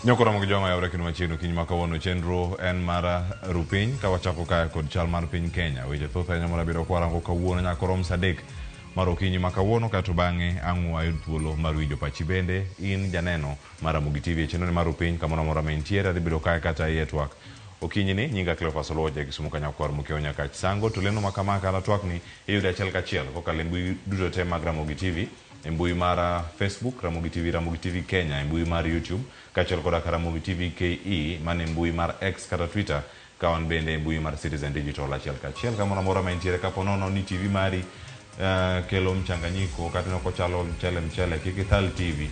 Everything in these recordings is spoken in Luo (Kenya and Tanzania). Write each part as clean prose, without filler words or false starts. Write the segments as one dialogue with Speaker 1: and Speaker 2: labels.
Speaker 1: Nyokoro mag joma yawre kendo machiegni okinyi ma kawuono chenro en mar rupiny ka wachako kae kod chal mar piny Kenya. Weche thoth ahinya moro kwarango kawuono nyaka rom sa 3 mar okinyi ma kawuono kaeto bang'e ang' wayud thuolo mar winjo pachi bende in janeno mar Ramogi TV e chenro mar rupiny kamoro amora ma intiere adhi bedo kae kata iye twak. Okinyi ni nyinga Cleophas Oluoch Kisumu Kanyakwar Mokeo Nyakach Sango to lendo ma kama kata twak ni iyudo achiel kachiel kokalo e mbui duto te mag Ramogi TV e mbui mar Facebook Ramogi TV, Ramogi TV Kenya e mbui mar YouTube kaachiel koda ka Ramogi TV KE mane mbui mar X kata Twitter ka wan bende e mbui mar Citizen Digital achiel kachiel kamoro amora ma intiere kapo nono ni TV mari kelo mchanganyiko kata ineno kochalo mchele mchele kik ithal TV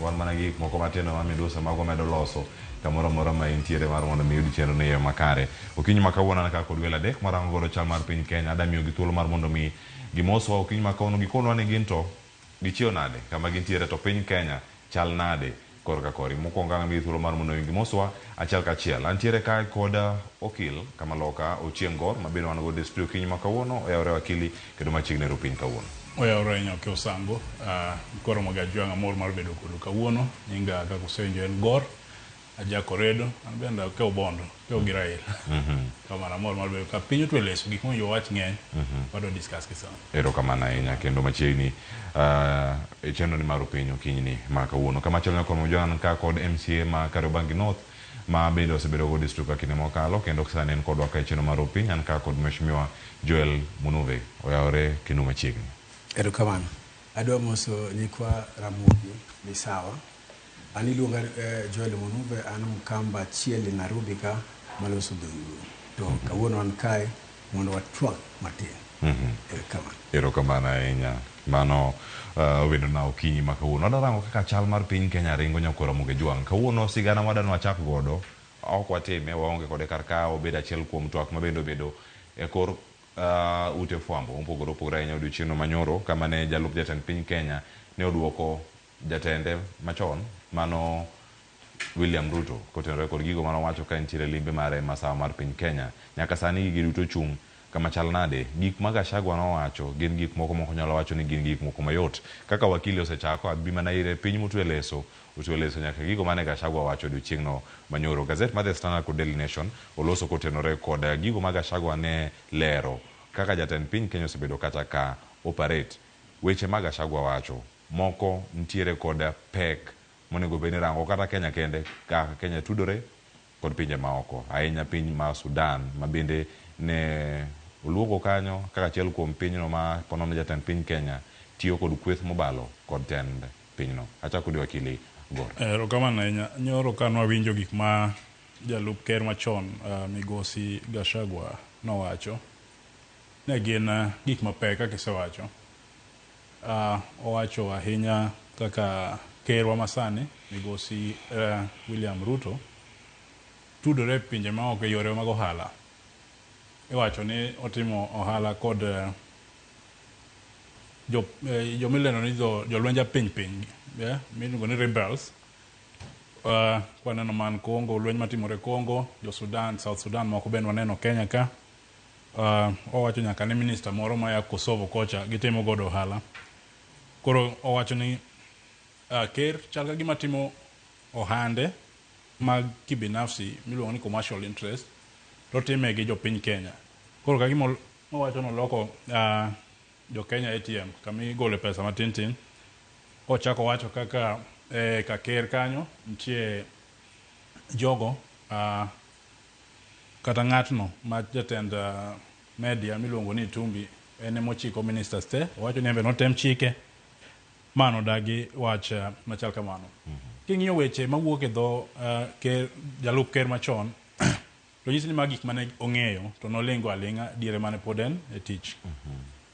Speaker 1: wan mana gi gik moko matindo ma midusa mago medo loso kamoro amora ma intiere mar mondo mi iyud chenro ni e yo makare. Okinyi ma kawuono an ka kod welo adek marango godo chal mar piny Kenya adwa miyogi thuolo mar mondo mi gimoswa okinyi ma kawuono gikonwa ni gin to gichiew nade kama gintiere to piny Kenya chal nade korka kori. Mokwongo ang' amiyi thuolo mar mondo mi gimoswa achiel kachiel. Antiere kae kod okil kamaloka Ochieng' Gor ma bende wan godo e studio okinyi ma kawuono. Oyawore wakili kendo machiegni ero piny kawuono.
Speaker 2: Oyawore ahinya Okew Sango. Koro Ramogi Ajwang' amor mar bedo kodu kawuono. Nyinga kaka usewinjo en Gor. Aja Koredo. An bende akew Bondo. Akew gi Raila. Kamano amor mar bedo ka. Piny otwe leso. Gik mowinjo wawach ng'eny. Wadwa discuss gi sana.
Speaker 1: Erokamano ahinya kendo machiegni e chenro ni mar piny okinyi ni ma kawuono. Kamachielo nyaka Ojwang' ka kod MCA ma Kariobangi North ma bende osebedo go district ka kinde mokalo kendo sani en kodwa ka e chenro mar piny an ka kod Mheshimiwa Joel Munuve oyawore kendo machiegni.
Speaker 3: Erokamano. Adwa moso nyikwa Ramogi Misawa. An iluonga Joel Munuve, an Mkamba achiel e Nairobi ka maloso dholuo. To kawuono an kae mondo watwak matin. Erokamano.
Speaker 1: Erokamano ahinya. Mano obedo na okinyi ma kawuono. Wadwa rango kaka chal mar piny Kenya ringo nyakoro Ramogi Ajwang'. Kawuono sigana mwadwa ni wachak godo ok watime waonge kode kar ka obedo achiel kuom twak ma bende obedo e kor ute fwambo mopogore opogore ahinya odiochieng'no manyoro kama ne jalup jatend piny Kenya ne oduoko jatende machon mano William Ruto kotenore kod gigo manowacho ka nitiere limbe mare masawa mar piny Kenya. Nyaka sani gigi duto chung' kama chal nade? Gik ma Gachagua nowacho gin gik moko mok onyalo wacho ni gin gik moko mayot. Kaka wakili osechako abi mana ire piny motwe leso, otwe leso nyaka gigo mane Gachagua wacho odiochieng'no manyoro. Gazet mar The Standard kod Daily Nation oloso kotenore kod gigo ma Gachagua ne lero kaka jatend piny Kenya osebedo kata ka operate. Weche ma Gachagua wacho moko nitiere kod pek monego bed ni rango kata Kenya kende kaka Kenya tudore kod pinje maoko ahinya piny ma Sudan ma bende ne oluongo kanyo kaka achiel kuom pinyno ma ponono jatend piny Kenya tiyo kod kweth mobalo kod tend pinyno. Achako di wakili Gor.
Speaker 2: Erokamano ahinya. Nyoro ka nwawinjo gik ma jalup ker machon migosi Gachagua nowacho, ne gin gik mapek kaka isewacho. Owacho ahinya kaka kerwa masani migosi William Ruto tudore e pinje maoko e yore mag ohala. Iwacho ni otimo ohala kod jomilendo ni jolwenj apiny piny miluongo ni rebels. Kwaneno man Congo, lweny matimore Congo, jo Sudan, South Sudan moko bende waneno Kenya ka. Owacho nyaka ni minister moro maya Kosovo kocha gitimo godo ohala. Koro owacho ni ker chal ka gima timo ohande mag kibinafsi miluongo ni commercial interest to otime gi jopiny Kenya. Koro ka gima owacho ni oloko jo Kenya ATM kama igole pesa matin tin. Ochako owacho kaka ka ker kanyo nitie jogo kata ng'atno ma jatend media miluongo ni Itumbi en emochiko ministers te. Owacho ni en be notem chike ma nodagi wach machal kamano. King'iyo weche mawuok e dho ker, jalup ker machon to nyisi ni magi gik mane ong'eyo to nolingo aling'a diere mane pod en e tich.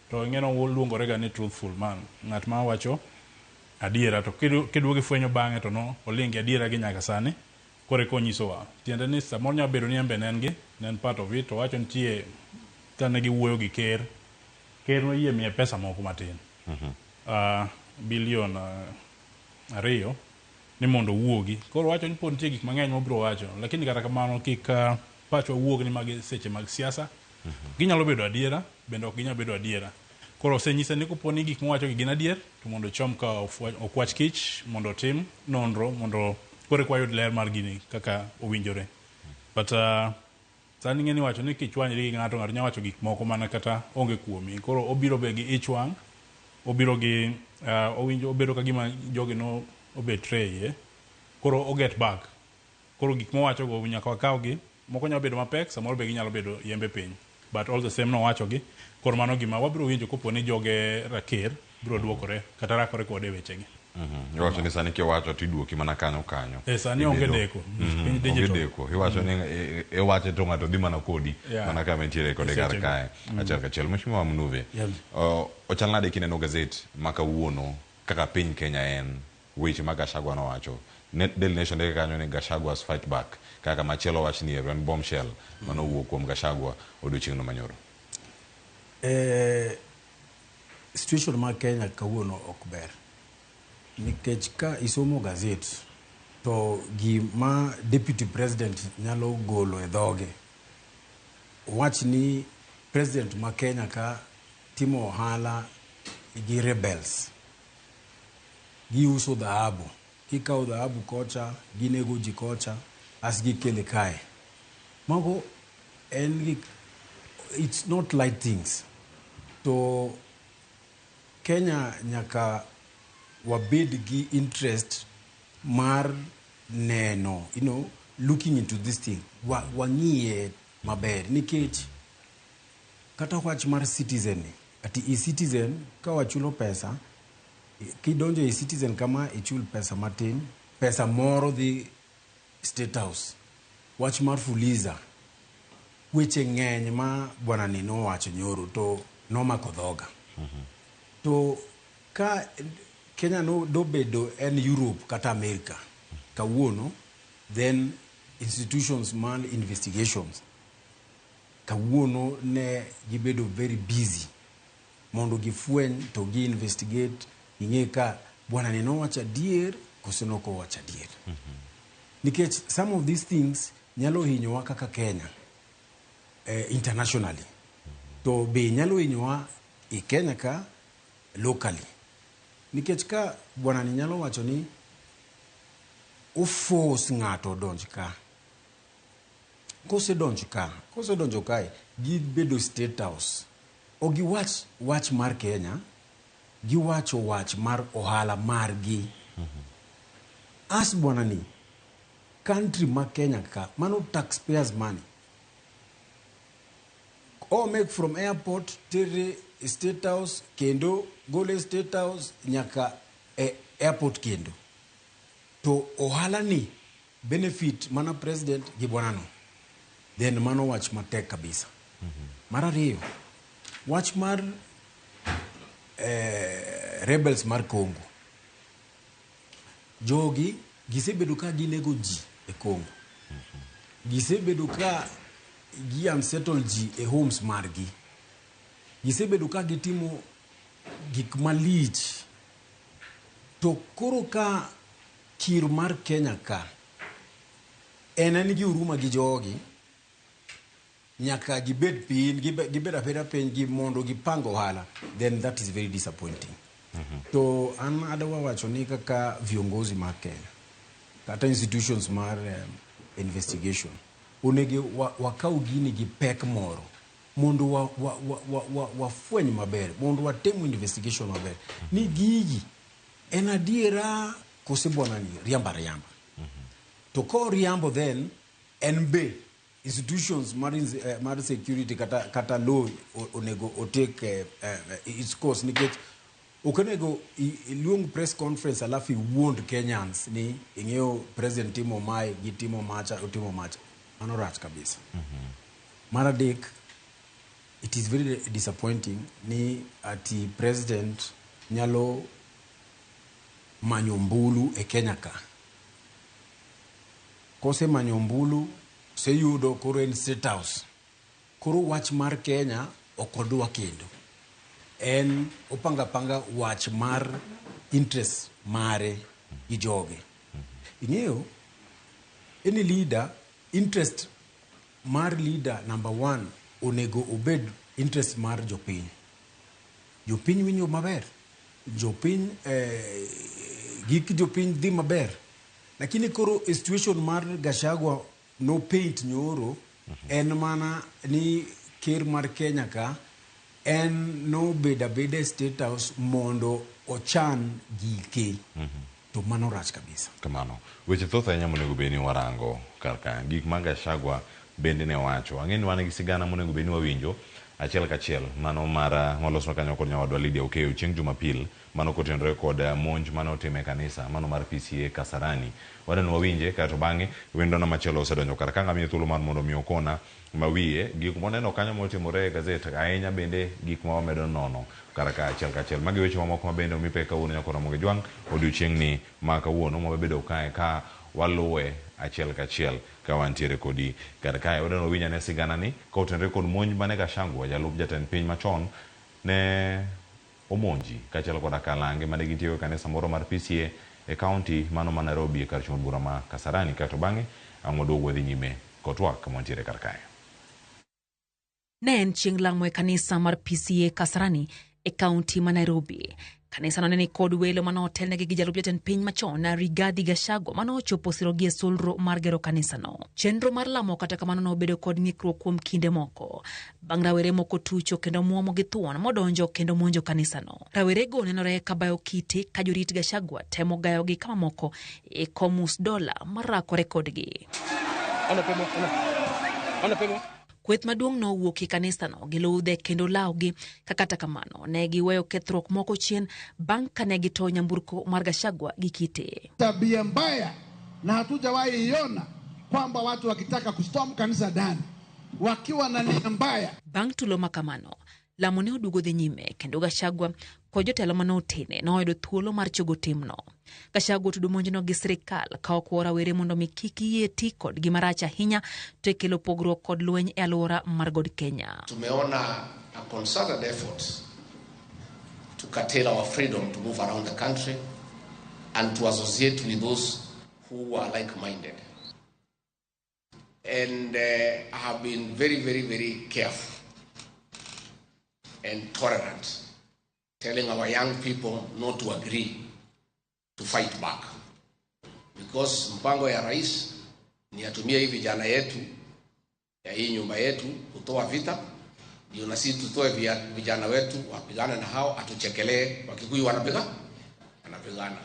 Speaker 2: To ing'e ni oluongore ga ni truthful man, ng'at ma wacho adiera to kiduogo ifwenyo bang'e to no oling' gi adiera gi nyaka sani koro eka onyisowa. Tiende ni samoro nyalo bedo ni en be ne en gi ne en part of it to owacho nitie kane giwuoyo gi ker, ker noyie miye pesa moko matin bilion 2 ni mondo owuogi. Koro owacho ni pod nitie gik mang'eny mobiro wacho, lakini kata kamano kik pachwa wuog ni magi seche mag siasa. Ginyalo bedo adiera, bende ok ginyal bedo adiera. Koro osenyise ni kopo ni gik mowacho gi gin adier, to mondo ochom ka okwach kich mondo otim nonro mondo Koro eka wayud ler mar gini kaka owinjore. But sani ing'e ni iwacho ni kichwanyri gi ng'ato, ng'ato nyalo wacho gik moko mana kata onge kuomi. Koro obiro be gi ich wang', obiro gi owinjo obedo ka gima jogi no obetray ye. Koro o get back. Koro gik mowacho go nyaka wakaw gi. Moko nyalo bedo mapek, samoro be ginyalo bedo yembe piny. But all the same nowacho gi. Koro mano gima wabiro winjo kopo ni joge raker biro duokore kata rakore kode e wechegi.
Speaker 1: Iwacho ni sani kiwacho to iduoki mana kanyo kanyo.
Speaker 2: E sani onge deko. Piny
Speaker 1: Onge
Speaker 2: digital.
Speaker 1: deko. Iwacho ni iwache to ng'ato dhi mana kodi. Mana kama entiere kode kar
Speaker 2: Sechego.
Speaker 1: kae. Achiel kachiel. Mheshimiwa Munuve. Ochal nade kineno gazet ma kawuono kaka piny Kenya en weche ma Gachagua nowacho. Daily Nation ndike kanyo ni Gachagua's fight back. Kaka machielo wach ni en bombshell manowuok kuom Gachagua odiochieng'no manyoro.
Speaker 3: Situation mar Kenya kawuono ok ber. Nikech ka isomo gazet to gima deputy president nyalo golo e dhoge wach ni president ma Kenya ka timo ohala gi rebels. Giuso dhahabu. Gikawo dhahabu kocha, ginego ji kocha, as gikele kae. Mago en gik, it's not light things. To Kenya nyaka wabed gi interest mar neno, looking into this thing. Wang'iye maber nikech kata wach mar citizen ni, ati e-citizen ka wachulo pesa, kidonjo e citizen kama ichul pesa matin, pesa moro dhi State House. Wach mar Fuliza, weche ng'eny ma bwana ni nowacho nyoro to nomako dhoga. To ka Kenya no dobedo en Europe kata America kawuono, then institutions man investigations kawuono ne gibedo very busy mondo gifweny to gi investigate ging'e ka bwana ni nowacho adier koso nok owacho adier. Nikech some of these things nyalo hinyowa kaka Kenya internationally. To be nyalo hinyowa e Kenya ka locally. Nikech ka bwana ni nyalo wacho ni o force ng'ato odonj ka. Kosedonjo ka, kosedonjo kae, gibedo State House. Ok giwach wach mar Kenya, giwacho wach mar ohala margi. As bwana ni, country ma Kenya ka, mano taxpayers money. O make from airport tere State House kendo gole State House nyaka e airport kendo. To ohala ni benefit mana president gi bwanano. Then mano wach matek kabisa. Mar ariyo, wach mar rebels mar Congo. Jogi gisebedo ka ginego ji e Congo. Gisebedo ka gi unsettle ji e homes margi. Gisebedo ka gitimo gik malich. To koro ka kir mar Kenya ka en gi huruma gi jogi, nyaka gibed piny, gibed abeda piny gi mondo gipang ohala, then that is very disappointing. To an adwa wacho ni kaka viongozi mar Kenya kata institutions mar investigation onego wakaw gini gi pek moro mondo wafweny maber, mondo watim investigation maber ni gigi en adiera kose bwana ni riambo ariamba. To koriambo then en be institutions mar security kata law onego otake its course nikech ok onego iluong press conference alafu iwuond Kenyans ni ing'eyo president timo mae gitimo macha otimo macha. Mano rach kabisa. Mar adek, it is very disappointing ni ati president nyalo manyo ombulu e Kenya ka. Kosemanyo ombulu, oseyudo koro en State House. Koro wach mar Kenya ok odwa kendo. En opanga panga wach mar interest mare gi joge. Ing'eyo, any leader, interest mar leader number one onego obed interest mar jopiny. Jopiny winjo maber. Jopiny, gik jopiny dhi maber. Lakini koro e situation mar Gachagua no paint nyoro en mana ni ker mar Kenya ka en nobedo abeda e State House mondo ochan gike. To mano rach kabisa.
Speaker 1: Kamano. Weche thoth ahinya monego bed ni warango kar ka. Gik ma Gachagua bende ne wacho. Ang'e ni wan gi sigana monego bed ni wawinjo achiel kachiel. Mano mar moloswa kanyo kod nyawadwa Lydia Okeyo chieng' Jumapil. Mano kotenore kod monj mane otim e kanisa mano mar PCA Kasarani. Wadwa ni wawinje kaeto bang'e wendona machielo osedonjo kar ka ng'amiye thuolo mar mondo mi okona mawiye gik moneno kanyo motimore e gazet ahinya bende gik ma wamedo nono kar ka achiel kachiel. Magi weche mamoko ma bende omi pek kawuono nyaka Ramogi Jwang' odiochieng'ni ma kawuono mawabedo kae ka waluwe achiel kachiel ka wantiere kodi kar kae. Wadwa ni wawinj ane sigana ni ka otenore kod monj mane Gachagua jalup jatend piny machon ne omonji kaachiel koda kalange mane gintie e kanisa moro mar PCA e kaunti mano ma Nairobi e kar chung' bura ma Kasarani. Kaeto bang'e ang' waduog wadhi nyime kod twak mantiere kar kae.
Speaker 4: Ne en chieng' lamo e kanisa mar PCA Kasarani e kaunti ma Nairobi. Kanisano ne ni kod welo mane otelnegi gi jalup jatend piny machon Rigathi Gachagua mane ochopo sirogi e solro mar gero kanisano. Chenro mar lamo kata kamano nobedo kod ng'ikruok kuom kinde moko. Bang' rawere moko tucho kendo muomo gi thuon modonjo kendo monjo kanisano. Rawerego nenore ka bayo kite ka jorit Gachagua temo gayogi ka mamoko iko mus dola marakore kodgi. Kweth maduong' nowuok e kanisano gi ludhe kendo lawgi ka kata kamano ne giweyo kethruok moko chien bang' ka ne gitoyo nyamburko mar Gachagua gi kite.
Speaker 5: Tabia mbaya na hatujawahi iona kwamba watu wakitaka kustorm kanisa ndani wakiwa na nia mbaya.
Speaker 4: Bang' tulo makamano, lamo ne oduogo dhi nyime kendo Gachagua kod jotelo mane otene noyudo thuolo mar chogo timno. Gachagua otudo monjno gi sirikal ka okwo rawere mondo mi kik yie ti kodgi marach ahinya to e kelo pogruok kod lweny e alwora mar God Kenya.
Speaker 6: Tumeona a concerted effort to curtail our freedom to move around the country and to associate with those who are like-minded. And I have been very, very, very careful and tolerant, telling our young people not to agree to fight back. Because mpango ya rais ni atumie hii vijana yetu ya hii nyumba yetu kutoa vita, ndio na sisi tutoe vijana wetu wapigane na hao, atuchekelee. Wakikuyu wanapigana.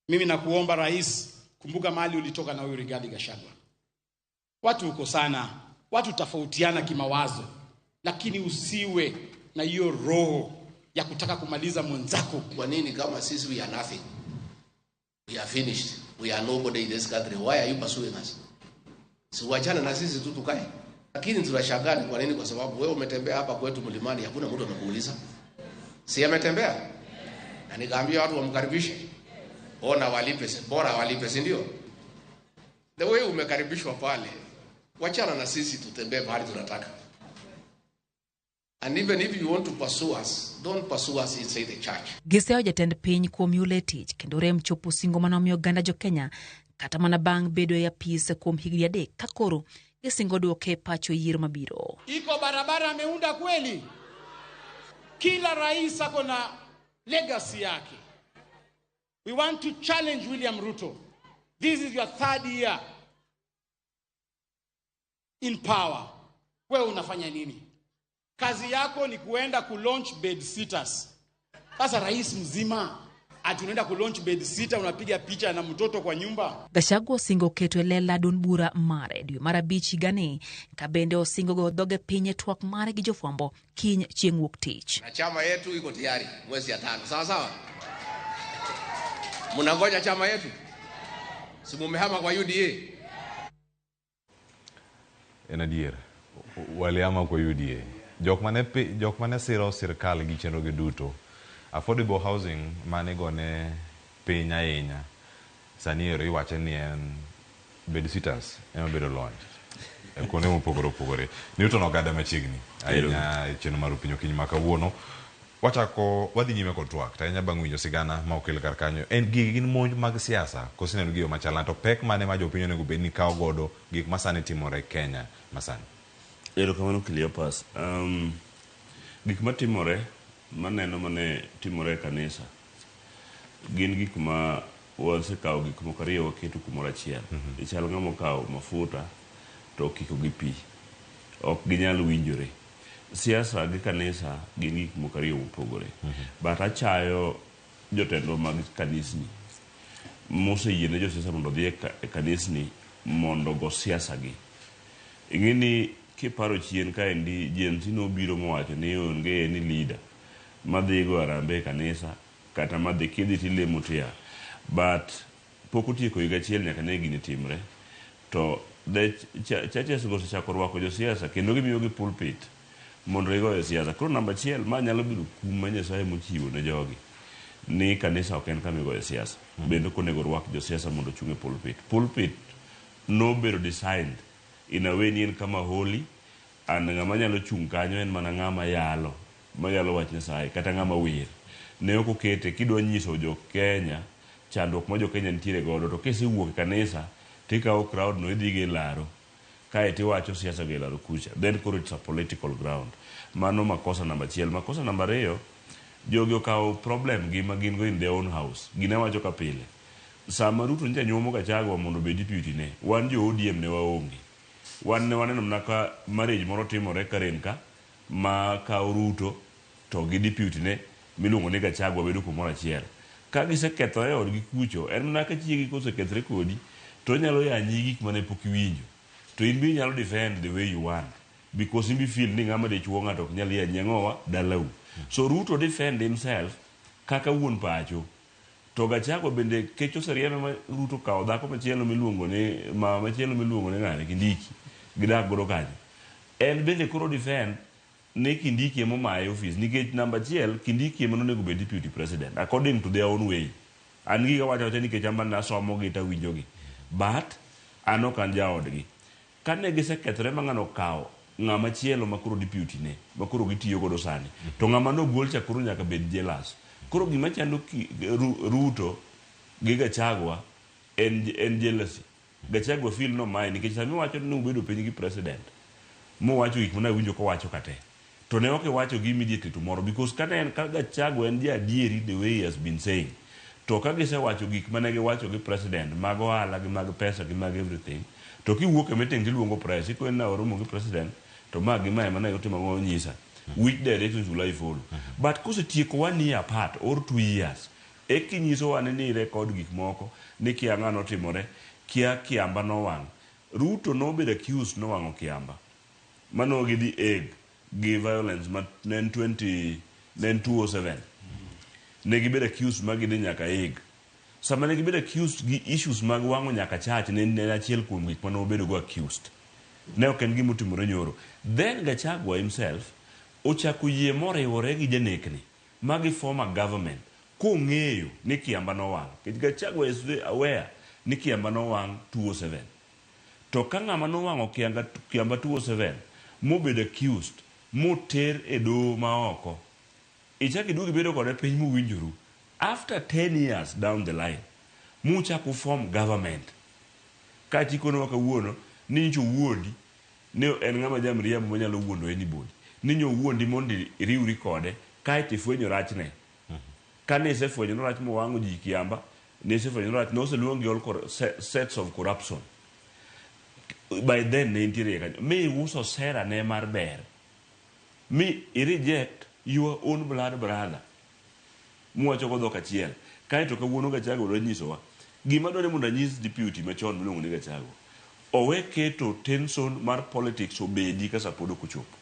Speaker 7: Mimi nakuomba rais, kumbuka mahali ulitoka na huyu Rigathi Gachagua. Watu uko sana, watu tofautiana kimawazo, lakini usiwe na hiyo roho ya kutaka kumaliza mwenzako.
Speaker 6: Kwa nini kama sisi we are nothing? We are finished. We are nobody in this country. Why are you pursuing us? Si wachana na sisi tu tukae. Lakini tunashangaa ni kwa nini? Kwa sababu wewe umetembea hapa kwetu mlimani, hakuna mtu amekuuliza. Si ametembea? Na nikaambia watu wamkaribishe. Ona walipe, bora walipe, si ndio? The way umekaribishwa pale, wachana na sisi tutembee mahali tunataka. And even if you want to pursue us, don't pursue us inside the church.
Speaker 4: Giseyo jatend piny kuom yule tich kendo rem chopo singo mane omiyo oganda jo Kenya kata mana bang' bedo e apis kuom higni 3 ka koro gisingo duoke pacho e yiero mabiro.
Speaker 7: Iko barabara ameunda kweli? Kila rais ako na legacy yake. We want to challenge William Ruto. This is your third year in power. Wewe unafanya nini? Kazi yako ni kuenda kulaunch bed sitters. Sasa rais mzima ati unaenda kulaunch bed sitter, unapiga picha na mtoto kwa nyumba.
Speaker 4: Gachagua osingo keto e lela duond bura mare dwe mar 5 higani ka bende osingo go dhoge piny e twak mare gi jofwambo kiny chieng' wuok tich.
Speaker 6: Na chama yetu iko tayari mwezi ya 5. Sawa sawa? Mnangoja chama yetu? Si mumehama kwa UDA?
Speaker 1: En adier, walihama kwa UDA. Jok mane siro sirkal gi chenro gi duto. Affordable housing mane gone piny ahinya. Sani ero iwacho ni en bed sitters ema bedo launch. E kuonde mopogore opogore. Newton Ogada machiegni ahinya e chenro mar piny okinyi ma kawuono. Wachako wadhi nyime kod twak to ahinya bang' winjo sigana ma okel kar kanyo. En gigi gin monj mag siasa koso ineno gi yo machal to pek mane ma jopiny onego bed ni kawo godo gik ma sani timore Kenya masani?
Speaker 8: Erokamano Cleopas. Gik matimore maneno mane timore e kanisa gin gik ma Wasekawo gik moko ariyo waketo kumoro achiel. Ichal ng'ama okawo mafuta to okiko gi pi. Ok ginyal winjore. Siasa gi kanisa gin gik moko ariyo mopogore. But achayo jotendwa mag kanisni moseyie ne josiasa mondo odhi e kanisni mondo ogo siasa gi. Ing'e ni kiparo chien kaendi Gen Z nobiro mowacho ni onge any leader madhi go harambee e kanisa kata madhi kidhi tilemo tiya. But pok otieko higa achiel nyaka ne gini timre. To the churches go osechako rwako josiasa kendo gimiyogi pulpit mondo gigoye siasa. Koro namba achiel, ma nyalo bedo kum ma Nyasaye mochiwo ne jogi ni kanisa ok en kama igoye siasa. Bende ok onego rwak josiasa mondo ochung' e pulpit. Pulpit nobedo designed in a way ni en kama holy and ng'ama nyalo chung' kanyo en mana ng'ama yalo, mayalo wach Nyasaye kata ng'ama wer. Ne ok okete kidwa nyiso jo Kenya chandruok ma jo Kenya nitiere godo to kisewuok e kanisa tikawo crowd no idhi go e laro kaeto iwacho siasa go e laro kucha then koro it's a political ground. Mano makosa namba achiel. Makosa namba ariyo, jogi okawo problem gi ma gin go in their own house. Gini awacho ka pile. Sama Ruto nyocha nyuomo Gachagua mondo obed deputy ne, wan jo ODM ne waonge. Wan ne waneno mana ka marriage moro timore Karen ka ma kawo Ruto to gi deputy ne miluongo ni Gachagua bedo kumoro achiel. Ka gisekethore e odgi kucho, en mana ka chiegi kosekethre kodi to onyalo yanyi gik mane pok iwinjo. To in be inyalo defend the way you want because in be feel ni ng'ama dichuo ng'ato ok nyal yanyi ang'owa dalau. So Ruto defend himself kaka wuon pacho. To Gachagua bende kech oseriembe ma Ruto okawo dhako machielo miluongo ni mama machielo miluongo ni ng'ane Kindiki gidak godo kanyo. En bende koro defend ni Kindiki ema omaye ofis nikech namba achiel Kindiki ema nonego bed deputy president according to their own way. An giga wacho awacha nikech an bende asomo gi tawinjo gi. But an ok an jaodgi. Kane gisekethore ma ng'ano okawo ng'ama chielo ma koro deputy ne ma koro gitiyo godo sani to ng'ama nogol cha koro nyaka bed jealous. Koro gima chando Ruto gi Gachagua en jealousy. Gachagua feel nomaye nikech sama iwacho ni ubedo piny gi president mowacho gik mane awinjo kowacho ka te to ne ok iwacho gi immediately tomorrow because kane en ka Gachagua en ja adieri the way he has been saying to ka gisewacho gik mane giwacho gi president mag ohala gi mag pesa gi mag everything to kiwuok e meeting tiluongo press ikoni na waromo gi president to ma gi ma ema ne otimo ang'o onyisa which directions will I follow but kosetieko one year apart or 2 years ekinyisowa ni record gik moko ni kia ng'ano otimore kia Kiamba nowang' Ruto nobedo accused nowang'o Kiamba mano gidhi Hague gi violence ma ne en 20 ne en 207 ne gibedo accused ma gidhi nyaka Hague sama ne gibedo accused gi issues mag wang'o nyaka church ne en achiel kuom gik mane obedo go accused ne ok en gima otimore nyoro then Gachagua himself ochako yie moriwore gi janekni ma gi form a government kong'eyo ni Kiamba nowang' nikech Gachagua is very aware ni Kiamba nowang' 207 to ka ng'ama nowang'o Kiamba 207 mobedo accused moter e doho ma oko ichak iduog ibedo kode piny mowinjoru after 10 years down the line muchako form government kachi ikonowa kawuono ni nyocha owuondi ni en ng'ama jamriambo manyalo wuondo anybody ni nyo owuondi mondo iriwri kode kaeto ifwenyo rachne kane isefwenyo ni rach mowang'o ji Kiamba ne isefwenyo ni rach noseluong gi all sets of corruption by then ne intiere kanyo mi iuso sera ne mar ber mi i reject your own blood brother muwacho go dhok achiel kaeto kawuono Gachagua dwa nyisowa gima dwaro mondo anyis deputy machon miluongo ni Gachagua owe keto tension mar politics obedi ka sa pod ok ochopo.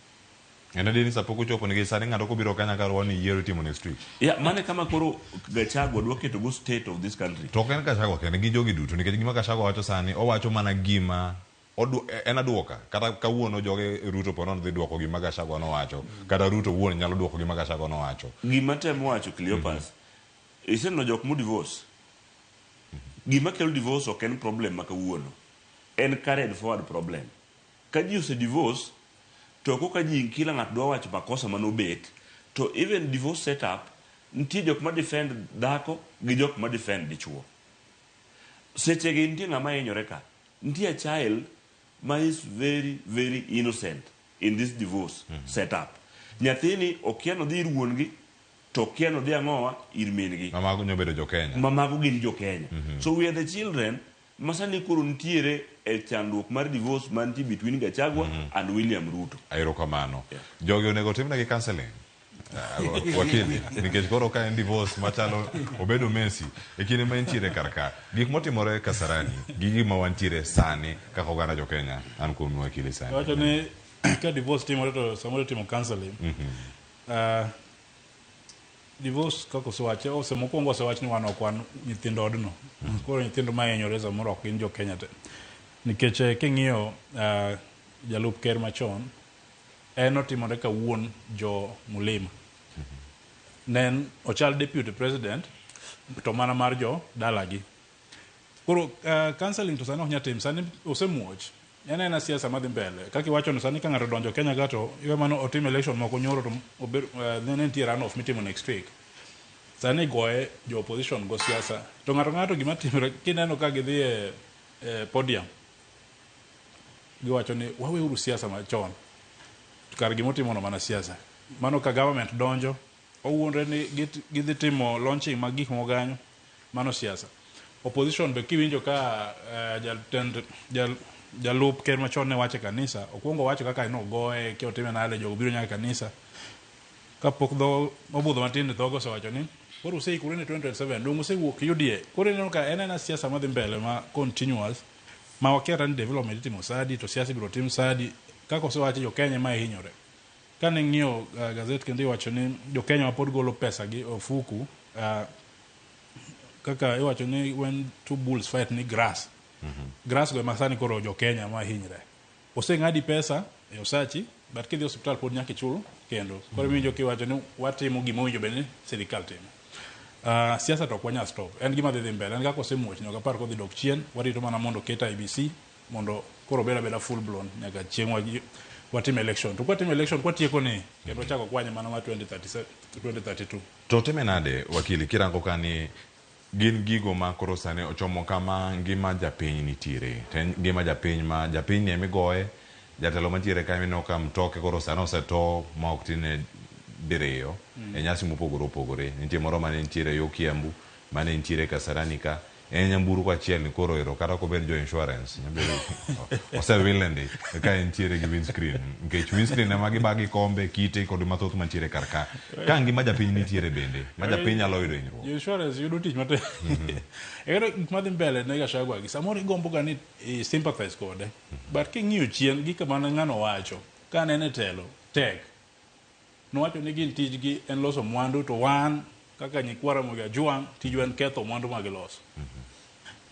Speaker 1: En adier ni sa pok ochopo nikech sani ng'ato kobiro ka nyaka rwa ni yiero itimo next week.
Speaker 8: Yeah, mano e kama koro Gachagua dwa keto go state of this country.
Speaker 1: To ok en Gachagua kende, gi jogi duto nikech gima Gachagua wacho sani owacho mana gima en aduoka kata kawuono joge Ruto po nono dhi duoko gima Gachagua nowacho kata Ruto wuon nyalo duoko gima Gachagua nowacho.
Speaker 8: Gima temo wacho Cleopas, iseneno jok mo divorce. Gima kelo divorce ok en problem ma kawuono. En carried forward problem. Ka ji ose divorce, to koka ji kila ng'ato dwa wacho makosa manobet, to even divorce setup, nitie jok ma defend dhako gi jok ma defend dichuo. Seche gi nitie ng'ama hinyore ka. Nitie a child ma is very very innocent in this divorce setup. Nyathini okia nodhi ir wuon gi. To kia nodhi ang'owa ir min gi.
Speaker 1: Ma mago nyobedo jo Kenya.
Speaker 8: Ma mago gin jo Kenya. So we are the children masani koro nitiere e chandruok mar divorce mantie between Gachagua and William Ruto.
Speaker 1: Erokamano. Jogi onego timnegi counseling. Wakili, nikech koro ka en divorce machalo obedo Messi e kinde ma entiere kar ka. Gik motimore Kasarani gi gima wantiere sani kaka oganda jo Kenya, an kuom wakili sani.
Speaker 2: Wacho ni ka divorce timore to samoro itimo counseling. Divorce kaka osewache, ose mokwongo osewach ni wan ok wan nyithind odno. Koro nyithindo ma hinyore samoro ok gin jo Kenya te. Nikech king'iyo jalup ker machon, en otimore ka wuon jo Mulima. Ne en ochal deputy president to mana mar jo dalagi. Koro counseling to sani ok nyal tim, sani osemuoch. En aena siasa madhi mbele. Kaka iwacho ni sani ka ng'ato odonjo Kenya ka to iwe mano otim election moko nyoro to obed, ne nitie runoff mitimo next week. Sani igoye jo opposition go siasa. To ng'ato ng'ato gima timore kineno ka gidhi e podium giwacho ni waweuru siasa machon. To kar gimotimo no mana siasa. Mano ka government donjo owuondre ni gidhi timo launching mag gik moko kanyo, mano siasa. Opposition be kiwinjo ka jatend jalup ker machon ne wacho e kanisa, okwongo owacho kaka nogoye, kia otime nade, jogo biro nyaka e kanisa. Kapok dho obudho matin dhoge osewacho ni koro useikore ne 2027, dong' usewuok UDA. Koro ineno ka en aena siasa madhi mbele ma continuous, ma wakia kata ni development itimo sadi, to siasa ibiro tim sadi. Kaka osewachi jo Kenya ema hinyore. Kane ng'iyo gazet kendo iwacho ni jo Kenya ma pod golo pesa gi ofuku, kaka iwacho ni when two bulls fight ni grass. Grass go ema sani koro jo Kenya ma hinyre. Oseng'adi pesa e osachi, but kidhi osiptal pod nyaka ichul kendo. Koro iwinjo kiwacho ni watimo gima owinjo bed ni sirikal timo. Siasa to ok wanyal stop. En gima dhi dhi mbele. En kaka osemuoch ni ok apar kodhi dok chien. Warito mana mondo oket IEBC mondo koro obed abeda full blown nyaka chieng' watim election. To kwatimo election kwatieko ni kendo wachako kwanye mana ma 2037, 2032.
Speaker 1: To time nade wakili kirango ka ni gin gigo ma koro sani ochomo kama ngima japiny nitiere. To en ngima japiny ma japiny ni emigoye, jatelo mantiere ka ineno ka mtoke koro sani oseto ma ok tine diriyo e nyasi mopogore opogore. Nitie moro mane nitiere yo Kiambu, mane nitiere Kasarani ka. En nyamburko achiel ni koro ero kata ok obed jo insurance, nyabedo osewile ndi ka entiere gi windscreen. Nikech windscreen ema giba gi kombe, kite kod mathoth mantiere kar ka. Ka ngima japiny nitiere bende, ma japiny nyalo yudo hinyruok.
Speaker 2: Jo insurance yudo tich matek. Ero gik madhi mbele ne Gachagua gi samoro igombo ga ni i sympathize kode. But king'iyo chien gi kama ne ng'ano wacho, ka ne en e telo, tek. Nowacho ni gin tijgi en loso mwandu to wan kaka nyikwa Ramogi Ajwang' tijwa en ketho mwandu ma giloso.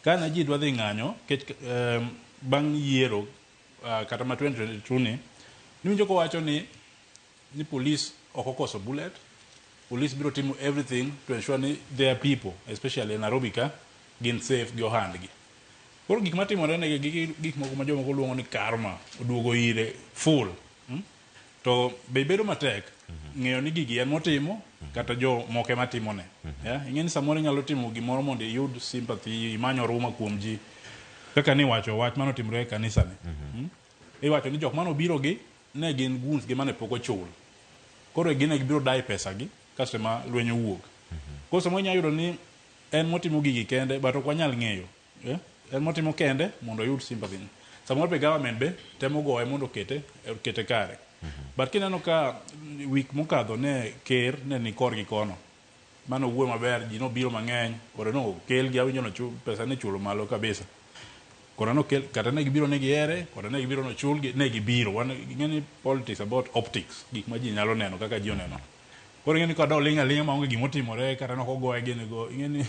Speaker 2: Kane ji dwa dhi ng'anyo kech bang' yiero kata ma 2022 ni, niwinjo kowacho ni police ok okoso bullet, police biro timo everything to ensure ni their people, especially e Nairobi ka, gin safe gi ohandgi. Koro gik matimore negi gi gik moko ma jomoko luongo ni karma oduogo ire full. To be bedo matek ng'eyo ni gigi en motimo kata jo moko ema timone. Yeah? Ing'e ni samoro inyalo timo gimoro mondo iyud sympathy, imany oruma kuom ji. Kaka niwacho wach manotimore e kanisa ni. Iwacho ni jok manobiro gi ne gin goons gi mane pok ochul. Koro gin ne gibiro dai pesa gi kasto ema lweny owuok. Koro samoro inyalo yudo ni en motimo gigi kende but ok wanyal ng'eyo. Yeah? En motimo kende mondo oyud sympathy. Samoro be government be temo goye mondo okete kare. But kineno ka week mokadho ne ker ne ni korgi kono. Mano wuoyo maber, ji nobiro mang'eny, koro nokel gi awinjo nochul pesa ne chulo malo kabisa. Koro nokel kata ne gibiro ne gihere, koro ne gibiro nochulgi, ne gibiro. Wan ing'e ni politics about optics, gik ma ji nyalo neno kaka ji oneno. Koro ing'e ni ka oling' aling'a maonge gimotimore kata nok ogoye gini go, ing'e ni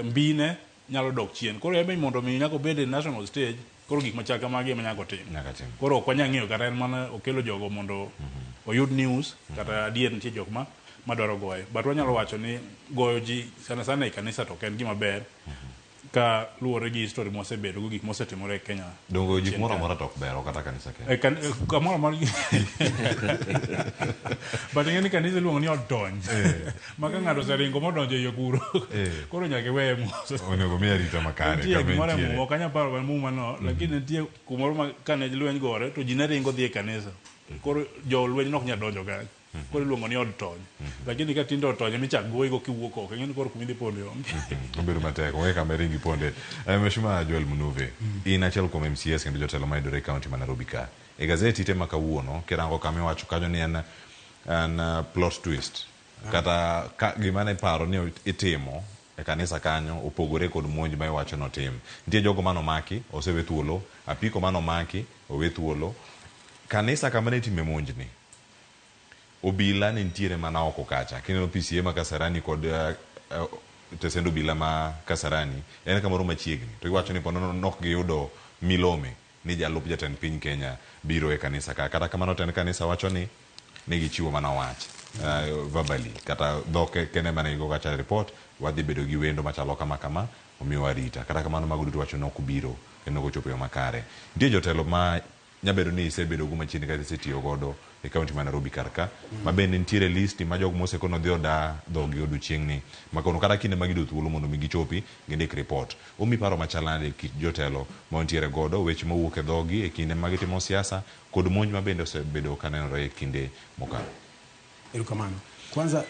Speaker 2: mbine nyalo dok chien. Koro en be mondo mi nyaka obed e national stage, koro gik machal kamagi ema nyaka otim.
Speaker 1: Nyaka tim.
Speaker 2: Koro ok wanyal ng'eyo kata en mana okelo jogo mondo oyud news kata adier nitie jok ma madwaro goye. But wanyalo wacho ni goyo ji sana sana e kanisa to ok en gima ber ka luwore gi history mwasebedo go gik mosetimore e Kenya.
Speaker 1: Dongo ji
Speaker 2: chien
Speaker 1: kumoro
Speaker 2: ka.
Speaker 1: amora to ok ber, ok kata kanisa kende.
Speaker 2: E kamoro amora. But ing'e ni kanisa iluongo ni od tony. Ma ka ng'ato oseringo modonjo e iye kuro, koro nyaka iweye mos.
Speaker 1: Onego mi arita makare
Speaker 2: Nitie
Speaker 1: kama
Speaker 2: gimoro e
Speaker 1: entiere.
Speaker 2: Muma, ok anyal paro Muma no, lakini nitie kumoro ma kane lweny gore to ji ne ringo dhi e kanisa. Koro jolweny ne ok nyal donjo kanyo. Koro iluongo ni od tony. Lakini ka tinde od tony emichak goyigo kiwuok oko, ing'e ni koro kuma idhi ponde onge.
Speaker 1: Obedo matek, onge kama iring iponde. Mheshimiwa Joel Munuve, in achiel kuom MCAs kendo jotelo mayudore e kaunti ma Nairobi ka. E gazeti te ma kawuono, kirango kama iwacho kanyo ni en plot twist. Kata ka, gima ne paro ni itimo e kanisa kanyo opogore kod monj ma iwacho notim. Nitie jogo manomaki, osewe thuolo, apiko manomaki, owe thuolo. Kanisa kama ne itime monjni, obila ne nitiere mana oko kacha. Kineno PCA ma Kasarani kod tesend obila ma Kasarani, en kamoro machiegni. To giwacho ni ponono nok giyudo milome ni jalup jatend piny Kenya biro e kanisa ka. Kata kamano tend kanisa wacho ni ne gichiwo mana wach verbally kata dhok kende mane gigo kacha report wadhi bedo gi wendo machalo kama kama omiyo arita. Kata kamano mago duto wacho ni ok obiro kendo ok ochopo e yo makare. Nitie jotelo ma nyabedo ni isebedo go machiegni kata isetiyo godo e kaunti ma Nairobi kar ka ma bende nitiere listi ma jogo mosekono dhi oda dhogi odiochieng' ni makono kata kinde ma giyudo thuolo mondo mi gichopi gindik report. Omi paro machal nade kit jotelo ma wantiere godo weche mawuok e dhogi e kinde ma gitimo siasa kod monj ma bende osebedo ka nenore e kinde mokalo.
Speaker 3: Erokamano. Kwanza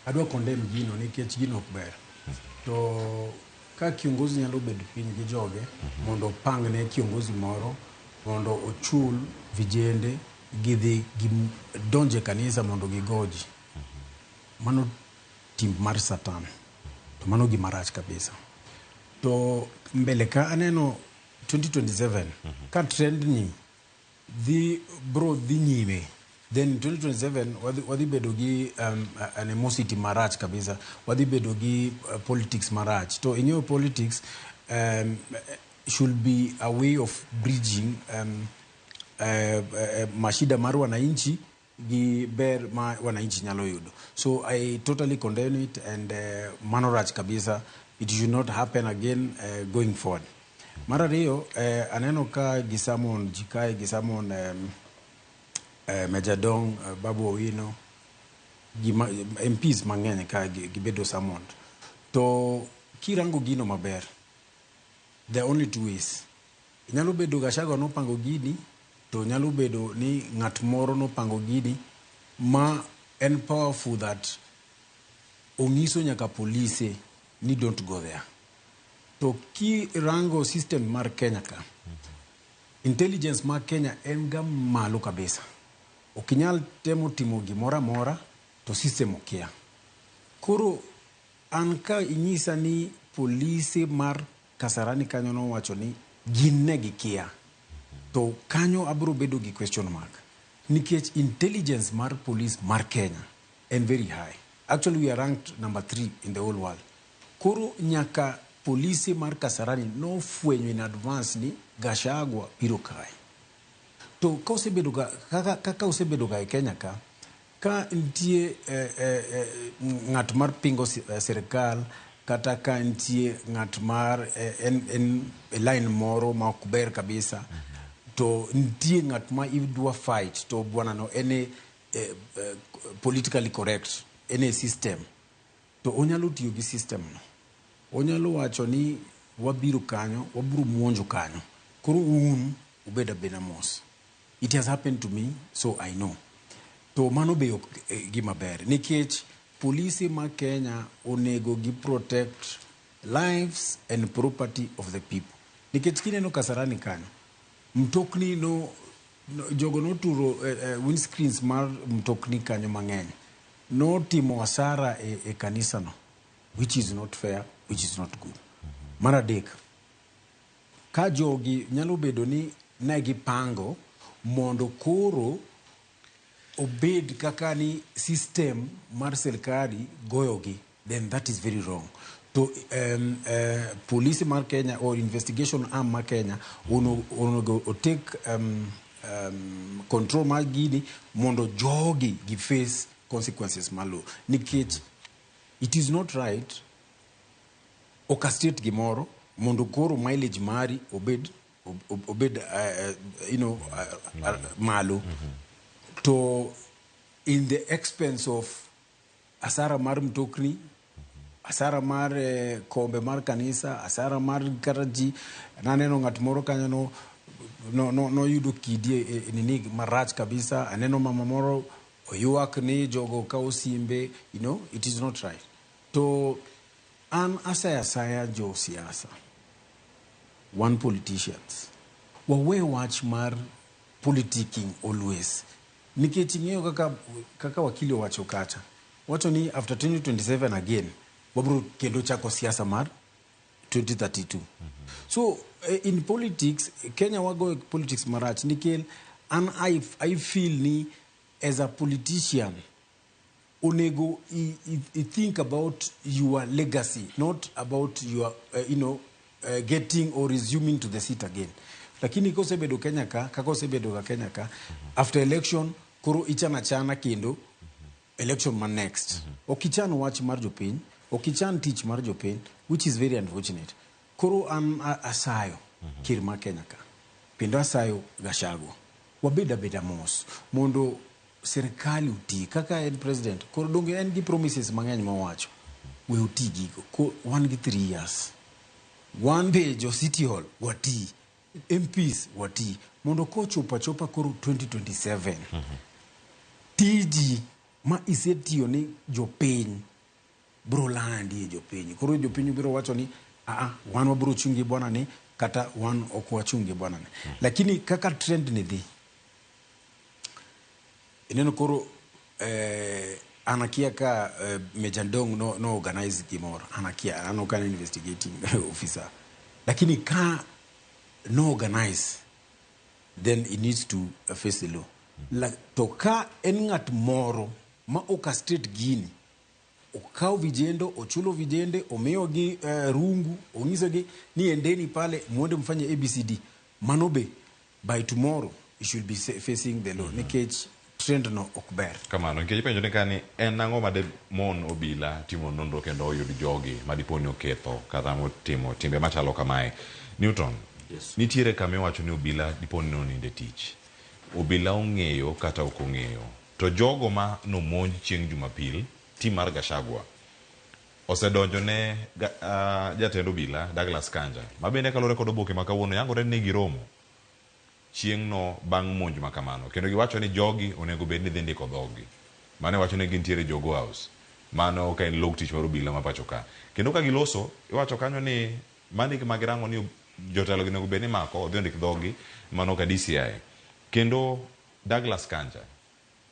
Speaker 3: adwa condemn gino nikech gino ok ber. To ka kiongozi nyalo bedo piny gi joge mondo opang ne kiongozi moro mondo ochul vijende gidhi gidonje kanisa mondo gigoji. Mano tim mar Satan. To mano gima rach kabisa. To mbele ka aneno 2027 ka trend ni dhi bro dhi nyime, then 2027 wadhi bedo gi animosity marach kabisa, wadhi bedo gi politics marach. To ing'eyo politics should be a way of bridging mashida mar wananchi gi ber ma wananchi nyalo yudo. So I totally condemn it and mano rach kabisa. It should not happen again going forward. Mar ariyo, aneno ka gisamon ji kae, gisamon Major Dong, Babu Owino, gima, MPs mang'eny ka gibedo summoned. To kirango gino maber, there are only two ways. Nyalo bedo Gachagua nopango gini, to nyalo bedo ni ng'at moro nopango gini ma en powerful that ong'iso nyaka polise ni don't go there. To kirango system mar Kenya ka, intelligence mar Kenya en ga malo kabisa. Ok inyal temo timo gimoro amora to system okia. Koro an ka inyisa ni polise mar Kasarani kanyo nowacho ni gin ne gikia, to kanyo abiro bedo gi question mark. Nikech intelligence mar police mar Kenya en very high. Actually we are ranked number 3 in the whole world. Koro nyaka polise mar Kasarani nofwenyo in advance ni Gachagua biro kae. To ka osebedo ga, kaka osebedo ga e Kenya ka, ka nitie ng'at mar pingo sirikal kata ka nitie ng'at mar en e line moro ma ok ber kabisa, to nitie ng'at ma idwa fight to bwana no en e politically correct, en e system, to onyalo tiyo gi system no. Onyalo wacho ni wabiro kanyo, wabiro muonjo kanyo, koro un ubed abeda mos. It has happened to me, so I know. To mano be ok gima ber, nikech polisi ma Kenya onego gi protect lives and property of the people. Nikech kineno Kasarani kanyo, mtokni no jogo noturo windscreens mar mtokni kanyo mang'eny. Notimo hasara e kanisa no, which is not fair, which is not good. Mar adek, ka jogi nyalo bedo ni ne gipango mondo koro obed kaka ni system mar sirkali goyogi, then that is very wrong. To police mar Kenya or investigation arm mar Kenya onego take control mar gini mondo jogi gi face consequences malo. Nikech it is not right orchestrate gimoro mondo koro mileage mari obed malo. To in the expense of asara mar mtokni, asara mar kombe mar kanisa, asara mar kata ji. Naneno ng'at moro kanyo no yudo kidi e nini marach kabisa. Aneno mama moro Oywak ni jogo kawo simbe, it is not right. To an asayo asaya jo siasa, wan politicians, wawe wach mar politicking always. Nikech ing'eyo kaka wakili owacho kacha. Wacho ni after 2027 again, wabro kendo chako siasa mar 2032. So in politics, Kenya wago politics marach nikech an I feel ni as a politician onego I think about your legacy, not about your getting or resuming to the seat again. Lakini kosebedo Kenya ka, kaka osebedo ga Kenya ka, after election koro ichana chana kendo election ma next. Ok ichan wach mar jopiny, ok ichan tich mar jopiny, which is very unfortunate. Koro an asayo ker mar Kenya ka, kendo asayo Gachagua, wabed abeda mos mondo sirikal oti kaka en president. Koro donge en gi promises mang'eny mowacho, we oti gigo. Wan gi 3 years. Wan be jo City Hall wati, MPs wati, mondo kochopo achopa koro 2027 tiji ma isetiyo ni jopiny bro landi e jopiny. Koro jopiny biro wacho ni aa, wan wabro chung' gi bwana ni kata wan ok wachung' gi bwana ni. Lakini kaka trend ni dhi, ineno koro an akia ka Major Ndong no organize gimoro, an akia, an ok an investigating officer. Lakini ka no organize, then he needs to face the law. To ka en ng'at moro ma orchestrate gini, okawo vijendo, ochulo vijende, omiyogi rungu, onyisogi ni endeni pale mwende mfanye ABCD, mano be by tomorrow he should be facing the law. Nikech trend no ok ber.
Speaker 1: Kamano, nikech ipenjo ni kani en ang'o ma de mon obila timo nonro kendo oyud jogi ma dipo ni oketho kata motimo timbe machalo kamae. Newton,
Speaker 8: Yes.
Speaker 1: nitiere kama iwacho ni obila dipo ni nonindo e tich. Obila ong'eyo kata ok ong'eyo. To jogo ma nomonj chieng' Jumapil, tim mar Gachagua, osedonjo ne jatend obila Douglas Kanja, ma bende kaluwore kod oboke ma kawuono yangore ni giromo chieng' no bang' monj ma kamano. Kendo giwacho ni jogi onego bed ni dhi ndiko dhogi. Mano iwacho ni gintiere Jogoo House. Mano ka en log tich mar obila ma pacho ka. Kendo ka giloso, iwacho kanyo ni mano gima girango ni jotelo gi onego bed ni mako, odhi ondik dhogi, mano ka DCI. Kendo Douglas Kanja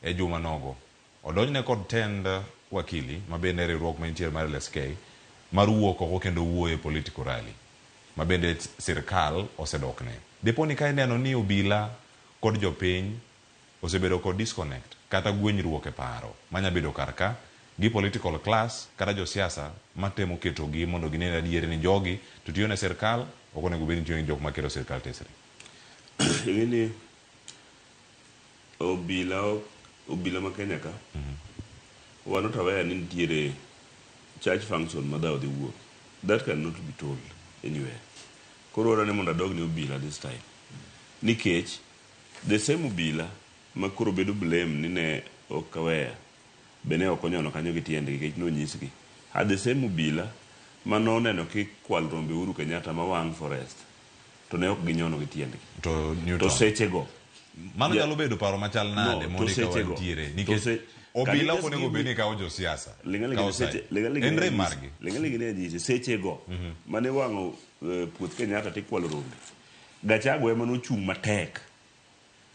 Speaker 1: e juma nogo odonjne kod tend wakili ma bende riwruok manitiere mar LSK mar wuok oko kendo wuoyo e political rally ma bende sirkal osedokne. Dipo ni ka ineno ni obila kod jopiny osebedo kod disconnect kata gwenyruok e paro manya bedo kar ka gi political class kata josiasa matemo ketogi mondo gine adier ni jogi to tiyo ne sirkal, ok onego bed ni tiyo ni jok maketo sirkal tesre.
Speaker 8: Ing'eni obila ma Kenya ka wan not aware ni nitiere church function ma dhawo dhi wuok. That cannot be told anywhere. Koro wadwa ni mondo adog ne obila this time. Nikech the same obila ma koro bedo blame ni ne ok aware be ne ok onyono kanyo gi tiendgi nikech nonyisgi. Are the same obila ma noneno kikwal rombe Uhuru Kenyatta ma wang' forest to ne ok ginyono gi tiendgi.
Speaker 1: To Newton,
Speaker 8: To sechego
Speaker 1: mano nyalo bedo paro machal nade
Speaker 8: No,
Speaker 1: mondo
Speaker 8: to
Speaker 1: eka
Speaker 8: sechego.
Speaker 1: wantiere
Speaker 8: To
Speaker 1: nikech
Speaker 8: can you
Speaker 1: obila ok
Speaker 8: just
Speaker 1: onego
Speaker 8: give
Speaker 1: bed
Speaker 8: me
Speaker 1: ni kawo josiasa
Speaker 8: Ling'aling'
Speaker 1: kawo
Speaker 8: seche
Speaker 1: side.
Speaker 8: ling'aling'
Speaker 1: En rem margi.
Speaker 8: Ling'aling' ne anyisi sechego mane wang'o puoth Kenyatta tikwalo rombe. Gachagua ema nochung' matek.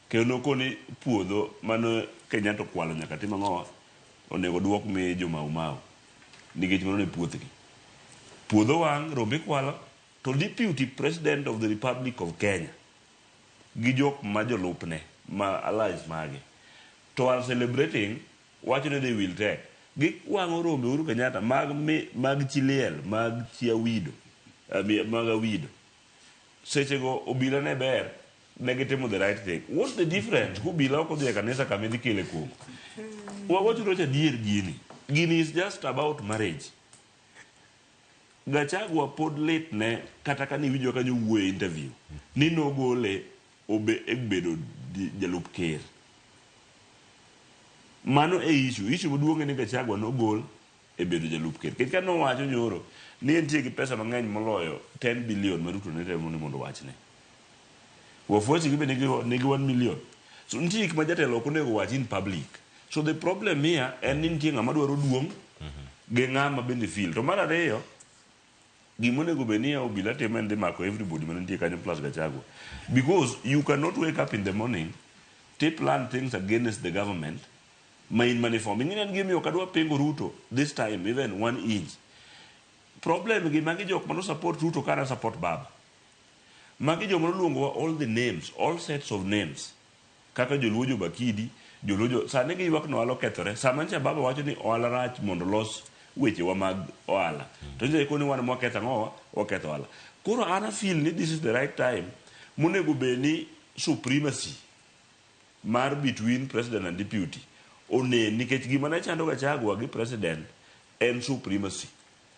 Speaker 8: Kendo nokoni puodho mane Kenyatta okwalo nyaka tim ang'owa onego duok mi jo Mau Mau nikech mano ne puothgi. Puodho wang' rombe ikwalo to deputy president of the Republic of Kenya gi jok ma jolupne ma allies mage to are celebrating wacho ni they will take giwang'o rombe Uhuru Kenyatta mag chi liel mag chi Awido mag Awido sechego obila ne ber ne gitimo the right thing. What's the difference obila ok odhi e kanisa kama idhi kele kong'o? Wawacho rocha adier gini. Gini is just about marriage. Gachagua pod lit ne kata ka niwinjo kanyo wuoyo e interview ni nogole obe e bedo jalup ker. Mano e issue. Issue maduong' en ni Gachagua nogol e bedo jalup ker. Nikech ka nowacho nyoro ni entie gi pesa mang'eny moloyo 10 billion ma Ruto ne temo ni mondo owachne. Wafuasi gi be nigi 1 million. So nitie gik ma jatelo ok onego wach in public. So the problem here en ni nitie ng'ama dwaro duong' gi ng'ama bende feel. To mar ariyo, gima onego bed ni obila timo en dhi mako everybody mantie kanyo plus Gachagua. Because you cannot wake up in the morning to plan things against the government ma in maniform. Ing'e ni en gimiyo ok adwa pingo Ruto this time even one inch. Problem gi magi jok mano support Ruto kara support Baba. Magi joma noluongowa all the names, all sets of names. Kaka joluo jobakidi, joluo jo sani giywak ni ohala okethore. Sama ncha Baba wacho ni ohala rach mondo los wechewa mag ohala. To ncha koni wan mwaketho ang'owa, waketho ohala. Koro an a feel ni this is the right time monego bed ni supremacy mar between president and deputy onen nikech gima ne chando Gachagua gi president en supremacy.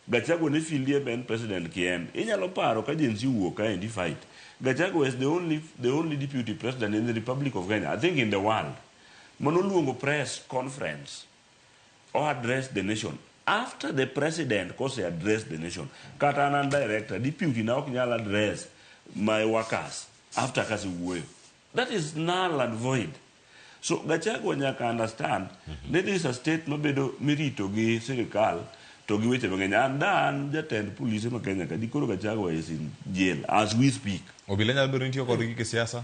Speaker 8: Gachagua ne feel ni en president kien. Inyalo paro ka Gen Z owuok kaendi fight. Gachagua is the only deputy president in the Republic of Kenya, I think in the world, manoluongo press conference or address the nation. After the president kose address the nation, kata an an director, deputy na ok nyal address my workers after kasewuoyo. That is null and void. So Gachagua nyaka understand ni this is a state mabedo mirito gi sirikal to gi weche mang'eny. An da an jatend polise ma Kenya ka dikoro Gachagua is in jail as we speak.
Speaker 1: Obila nyalo bedo ni tiyo kodgi kisiasa?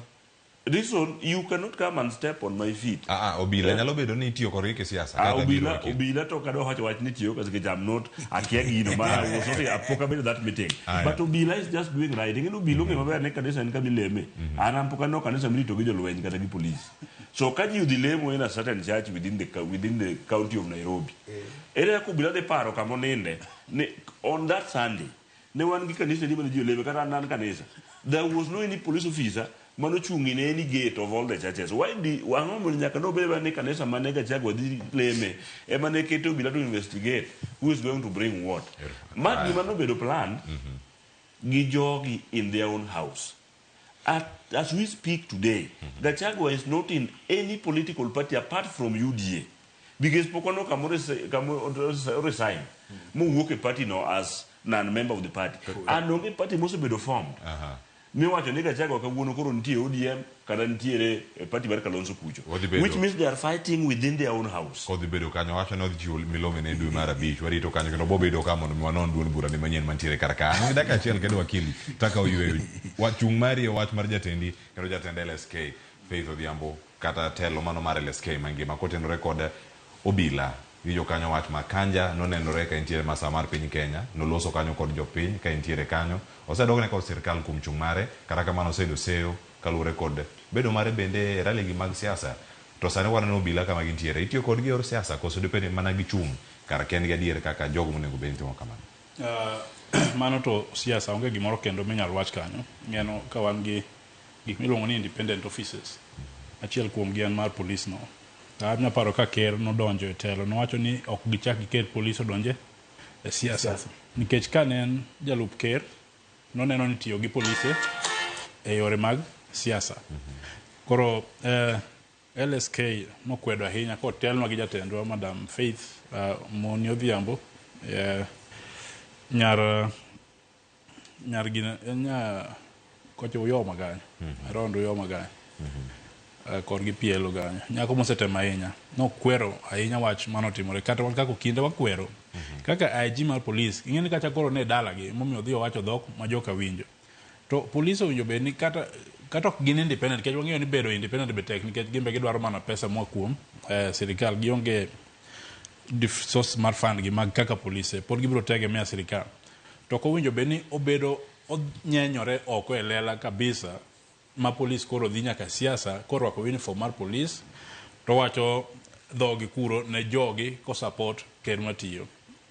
Speaker 8: Reason, you cannot come and step on my feet.
Speaker 1: Ah, ah, obila nyalo bedo ni itiyo kodgi kisiasa.
Speaker 8: Ah,
Speaker 1: kaka
Speaker 8: obila
Speaker 1: biro
Speaker 8: obila to kadwa wacho wach ni tiyo nikech I'm not akia gino ma I was not pok abedo that meeting. But obila is just doing right. Ing'e ni obila ong'e maber ni kanisa en kama ileme. An an pok aneno kanisa mirito gi jolweny kata gi police. So ka ji odhi lemo in a certain church within the county of Nairobi. Ere kaka obila dhi paro kama oninde ni on that Sunday ne wan gi kanisa ni mane ji oleme kata an an kanisa. There was no any police officer manochung' in any gate of all the churches. Why di ang'o mondo nyaka nobed ni kanisa mane Gachagua dhi leme ema ne keto obila to investigate who is going to bring what. Ma gima nobedo planned gi jogi in their own house. As we speak today, Gachagua is not in any political party apart from UDA. Because pok waneno kama resign mowuok e party no as non-member of the party. And onge party mosebedo formed. Miwacho ni Gachagua kawuono koro nitie ODM kata nitiere e party mar Kalonzo kucho.
Speaker 1: Wadhi bedo-
Speaker 8: Which means they are fighting within their own house.
Speaker 1: Kodhi bedo kanyo wacho ni odhi chiwo milome ne dwe mar 5 warito kanyo kendo bobedo ka mondo mi wanon duond bura ni manyien mantiere kar ka. An gi dakika achiel kendo wakili taka oyweyo. Wachung' mari e wach mar jatendi kendo jatend LSK Faith Odhiambo kata telo mano mar LSK mangima kotenore kod obila gi jokanyo wach ma Kanja nonenore ka entiere masa mar piny Kenya noloso kanyo kod jopiny ka entiere kanyo osedogne kod sirikal kuom chung' mare kata kamano oseyudo seyo kaluwore kod bedo mare bende e rally gi mag siasa to sani waneno obila kama gintiere itiyo kodgi e yor siasa koso dibed ni mana gichung' kar kendgi adier kaka jogo monego bed ni timo kamano.
Speaker 2: Mano to siasa onge gimoro kendo minyalo wach kanyo. Ng'eno ka wan gi gik miluongo ni independent offices. Achiel kuom gi en mar police no. Anyalo paro ka ker nodonjo e telo nowacho ni ok gichak giket polis odonje e siasa. Nikech ka ne en jalup ker noneno ni tiyo gi polise e yore mag siasa. Koro LSK nokwedo ahinya kotelnwa gi jatendwa Madam Faith Moni Odhiambo nyar gina en nya kocha Uyoma kanyo around Uyoma kanyo korgi Pielo kanyo nyako mosetemo ahinya nokwero ahinya wach manotimore kata wan kaka okinde wakwero kaka IG mar polis ing'e ni kacha koro ne dalagi momiyo odhi owacho dhok ma joka winjo to polis owinjo bed ni kata ok gin independent nikech wang'eyo ni bedo independent be tek nikech gin be gidwaro mana pesa moa kuom sirikal gionge source mar fund gi mag kaka polise pod gibiro tegemea sirikal to ok owinjo bed ni obedo onyenyore oko e lela kabisa ma polis koro dhi nyaka siasa korwako uniform mar polis to wacho dhogi kuro ne jogi ko support ker matiyo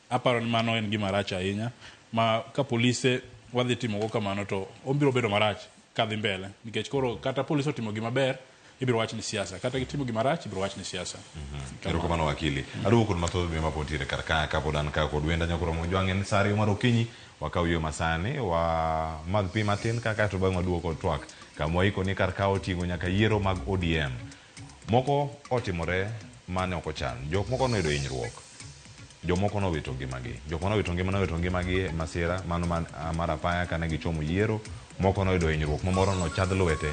Speaker 2: aparo ni mano en gima rach ahinya ma ka polise wadhi timogo kamano to obiro bedo marach kadhi mbele nikech koro kata polis otimo gima ber ibiro wach ni siasa kata gitimo gima rach ibiro wach ni siasa.
Speaker 1: Erokamano wakili. Aduogo kod mathoth be mapod nitiere kar ka kapod an ka kod wenda nyakoro Mojwang' en sa 2 mar okinyi wakaw ywe masani wa madh pi matin kaka to bang' waduogo kod twak kama waiko ni kar ka oting'o nyaka yiero mag ODM moko otimore mane ok ochan jok moko noyudo hinyruok jomoko nowito ngimagi jok manowito ngima nowito ngimagi e masira mano mar apaya kane gichomo yiero moko noyudo hinyruok mamoro nochadh lwete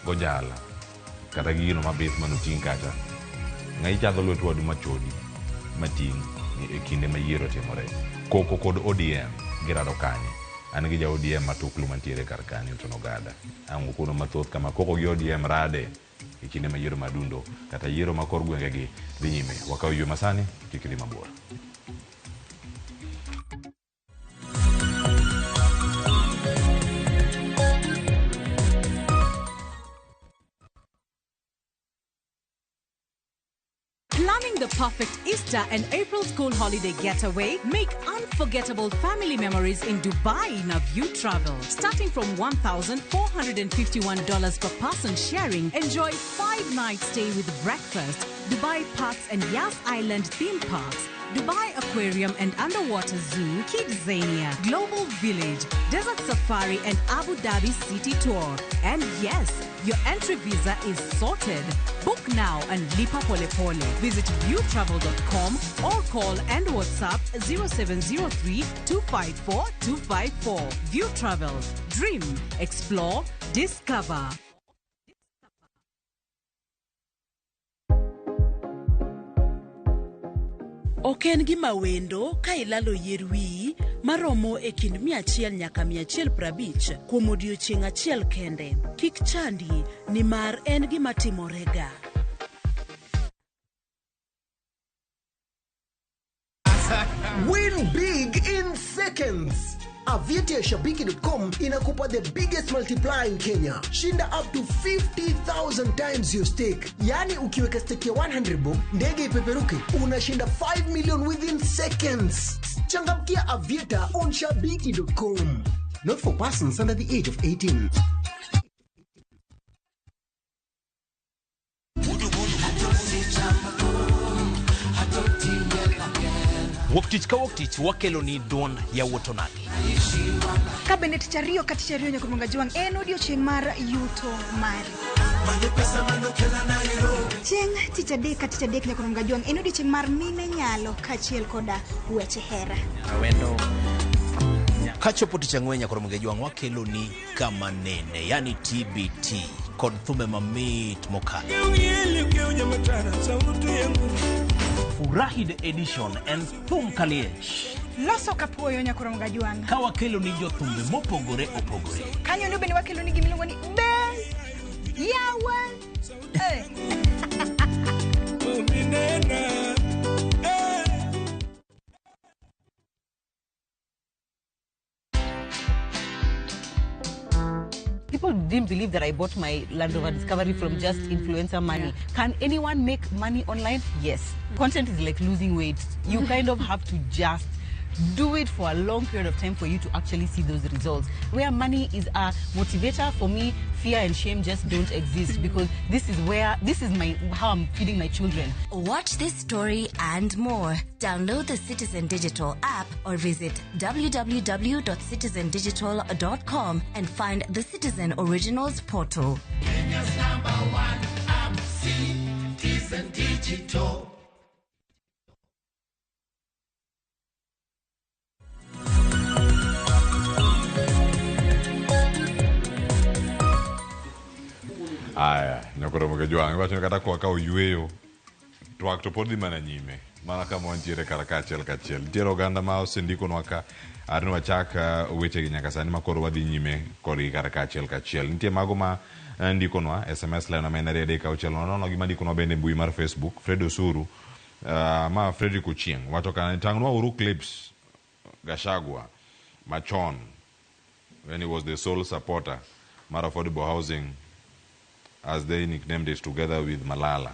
Speaker 1: gojala kata gi gino mabith manoting' kacha. Ng'a ichadho lwet wadu machodi mating' e kinde ma yiero timore. Koko kod ODM girado kanye? An gi ja ODM matuklu mantiere kar ka Newton Ogada. Ang' ukono mathoth kama koko gi ODM rade e kinde ma yiero madundo kata yiero ma kor gwengegi dhi nyime. Wakaw ywe masani, kik idhi mabor.
Speaker 9: Planning the perfect Easter and April school holiday getaway? Make unforgettable family memories in Dubai in a View Travel. Starting from $1,451 per person sharing, enjoy 5-night stay with breakfast, Dubai Parks and Yas Island theme parks, Dubai Aquarium and Underwater Zoo, Kidzania, Global Village, Desert Safari and Abu Dhabi City Tour. And yes, your entry visa is sorted. Book now and lipa pole pole. Visit viewtravel.com or call and WhatsApp 0703 254 254. View Travel. Dream, explore, discover.
Speaker 10: Ok en gima wendo ka ilalo yier wiyi maromo e kind 100 nyaka 150 kuom odiechieng' achiel kende. Kik chandi nimar en gima timorega.
Speaker 11: Win big in seconds. Aviator ya Shabiki.com inakupa the biggest multiplier in Kenya. Shinda up to 50,000 times your stake. Yani ukiweka stake ya 100 bob, ndege ipeperuke, unashinda 5 million within seconds. Changamkia Aviator on Shabiki.com. Not for persons under the age of 18.
Speaker 12: Wuok tich ka wuok tich wakelo ni duond yawuot onagi.
Speaker 13: Ka bende tich ariyo ka tich ariyo nyaka Jwang' en odiochieng' mar yuto mari. Chieng' tich adek ka tich adek nyaka Jwang' en odiochieng' mar mine nyalo kaachiel koda weche hera.
Speaker 12: Kachopo tich ang'wen nyaka Jwang' wakelo ni kama nene, yani TBT kod thumbe mamit mokalo. Furahi the edition and thum kaliech.
Speaker 13: Loso kapuoyo nyaka Jwang'.
Speaker 12: Ka wakelo ni jothumbe mopogore opogore.
Speaker 13: Kanyo ndo bende wakelo ni gimiluongo ni be yawa.
Speaker 14: People didn't believe that I bought my Land Rover Discovery from just influencer money.
Speaker 13: Yeah.
Speaker 14: Can anyone make money online? Yes. Content is like losing weight. You kind of have to just do it for a long period of time for you to actually see those results. Where money is a motivator, for me, fear and shame just don't exist because this is how I'm feeding my children.
Speaker 15: Watch this story and more. Download the Citizen Digital app or visit www.citizendigital.com and find the Citizen Originals portal.
Speaker 16: Kenya's number one app, Citizen Digital.
Speaker 1: Aya, nyakoromo Jwang' iwacho kata kwa kawo yweyo twak to pod dhi mana nyime mana kama wantiere kar kaachiel kachiel. Nitiere oganda ma osendikonwa ka are ni wachak wechegi nyaka sani ma koro wadhi nyime kodgi kar kaachiel kachiel. Nitie mago ma ndikonwa SMS line ma en 236 gi mandikonwa bende mbui mar Facebook. Fred Osuru ma Fredrick Ochieng' wacho kana tang'nwa uru clips Gachagua machon when he was the sole supporter mar affordable housing, as they nicknamed it, together with Malala.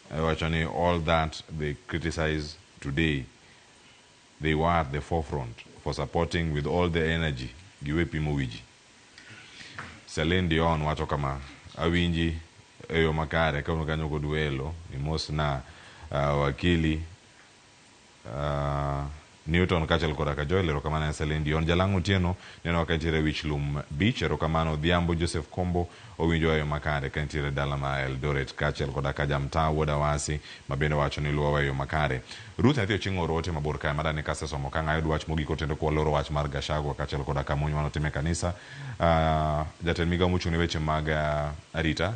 Speaker 1: Actually, all that they criticize today, they were at the forefront for supporting with all the energy. Giwe pimo wiji. Celine Dion wacho kama awinji eyo makare ka kanyo kod welo imos na wakili Newton kaachiel koda ka Joel. Erokamano ne Celine Dion. Jalang' Otieno neno ka nitiere Wichlum Beach. Erokamano Odhiambo Joseph Kombo owinjo eyo makare ka nitiere dala ma Eldoret kaachiel koda ka Jamtaa wuod Awasi ma bende wacho ni luwo eyo makare. Ruth nyathi Ochieng' oro ote mabor kae madani kasesomo ka ng'ayo wach mogik otendo kwa loro wach mar Gachagua kaachiel koda ka monj manotim e kanisa. Jatend migao mochung' ne weche mag arita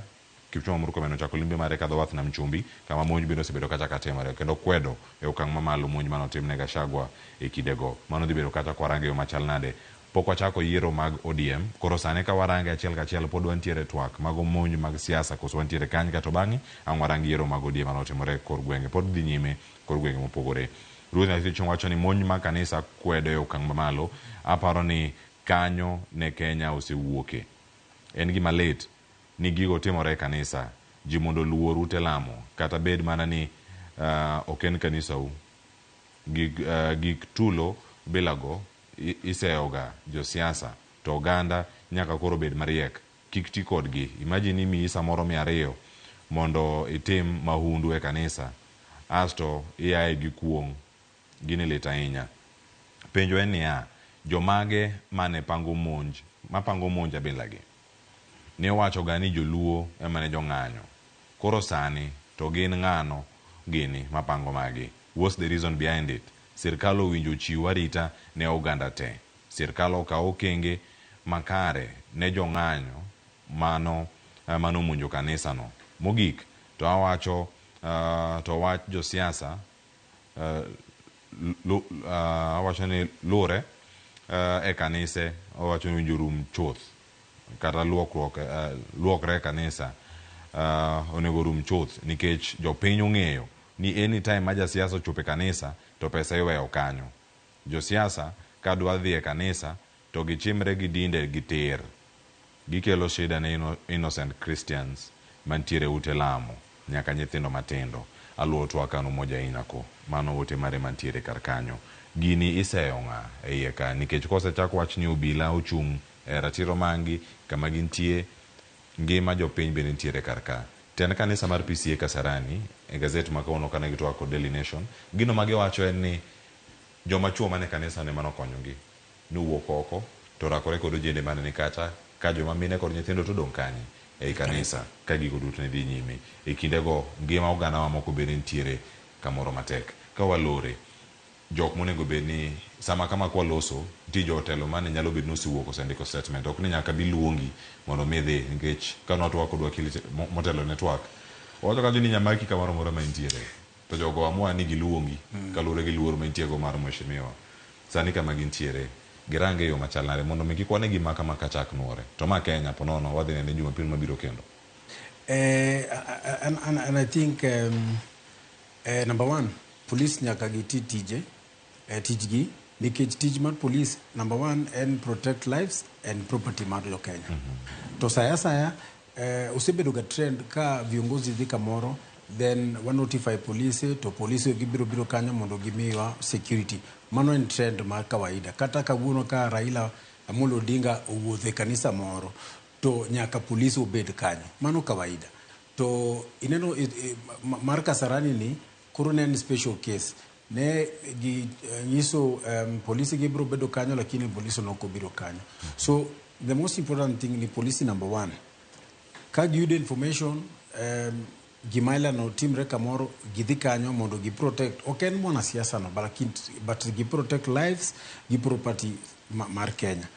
Speaker 1: Kipchumba Murkomen ochako limbe mare kadho wath nam chumbi kama monj bende osebedo kacha timore kendo kwedo e okang' mamalo monj mane otimne Gachagua e kindego. Mano dhi bedo kata kwarange yo machal nade. Pok wachako yiero mag ODM, koro sani ka warange achiel kachiel pod wantiere twak mago monj mag siasa koso wantiere kany kato bang'e ang' warang yiero mag ODM mane otimore e kor gwenge pod dhi nyime kor gwenge mopogore. Ruoth Nyathi Chieng' wacho ni monj mag kanisa kwedo e okang' mamalo. Aparo ni kanyo ne Kenya osewuoke. En gima lit ni gigo timore e kanisa. Ji mondo oluor ute lamo kata bed mana ni ok en kanisau. Gik tulo bilago iseyoga josiasa to oganda nyaka koro bed mariek kik ti kodgi. Imagine imiyi samoro 200 mondo itim mahundu e kanisa asto iaye gi kuong'. Gini lit ahinya. Penjo en niya, jomage mane pango monj mapango monj abilagi? Ne owacho ga ni joluo ema ne jong'anyo. Koro sani to gin ng'ano gini mapango magi? What's the reason behind it? Sirkal owinjo ochiw arita ne oganda te. Sirkal okaw okenge makare ne jong'anyo mano manomonjo kanisa no. Mogik to awacho to wach josiasa awacho ni lure e kanise owacho ni owinjo rum chuth kata luokruok luokre e kanisa onego rum chuth nikech jopiny ong'eyo ni anytime ma jasiasa ochopo e kanisa to pesa iweyo kanyo. Josiasa ka dwa dhi e kanisa to gichimre gi dinde gi tir. Gikelo shida ne innocent Christians mantiere ute lamo nyaka nyithindo matindo. Aluwo twak an Umoja Inako. Mano ote mare mantiere kar kanyo. Gini iseyo ng'a e iye ka nikech kosechak wach ni obila ochung' e ratiro mangi kama gintie ngima jopiny bende nitiere kar ka. Tend kanisa mar PCEA Kasarani e gazet ma kawuono kane gitwak kod Daily Nation, gino ma giwacho en ni joma chuo mane kanisa no ema nokonyogi. Nowuok oko to orakore kod ojende mane ni kacha ka joma mine kod nyithindo to odong' kanye? Ei kanisa ka gigo duto ne dhi nyime. E kindego ngima oganda mamoko bende nitiere kamoro matek. Ka walore, jok monego bed ni sama kama kwaloso, nitie jotelo mane nyalo bedo ni osewuok osendiko statement. Ok ni nyaka bi luongi mondo mi idhi nikech ka nwatwak kod wakili motelo ne twak, owacho kanyo ni nyamaki kamoro amora ma intiere. To jogo amua ni giluongi kaluwore gi luor ma intie go mar mheshimiwa. Sani kama gintiere, girange e yo machal nade mondo mi kik wane gima kama kachak nuore. To ma Kenya po nono wadhi nene Jumapil mabiro kendo.
Speaker 3: And I think number one, police nyaka giti tije tijgi nikech tij mar police number one en protect lives and property mar jo Kenya. To saya asaya osebedo ga trend ka viongozi dhi kamoro, then wa notify police to police gibiro biro kanyo mondo gimiwa security. Mano en trend mar kawaida. Kata kawuono ka Raila Amolo Odinga owuotho e kanisa moro to nyaka police obed kanyo. Mano kawaida. To ineno mar Kasarani ni koro ne en special case. Ne gi nyiso polisi gibiro bedo kanyo, lakini polisi nok obiro kanyo. So the most important thing ni polisi number one, ka giyudo information gima ilano timre kamoro, gidhi kanyo mondo gi protect. Ok en mwanasiasa no, but gi protect lives gi property mar Kenya.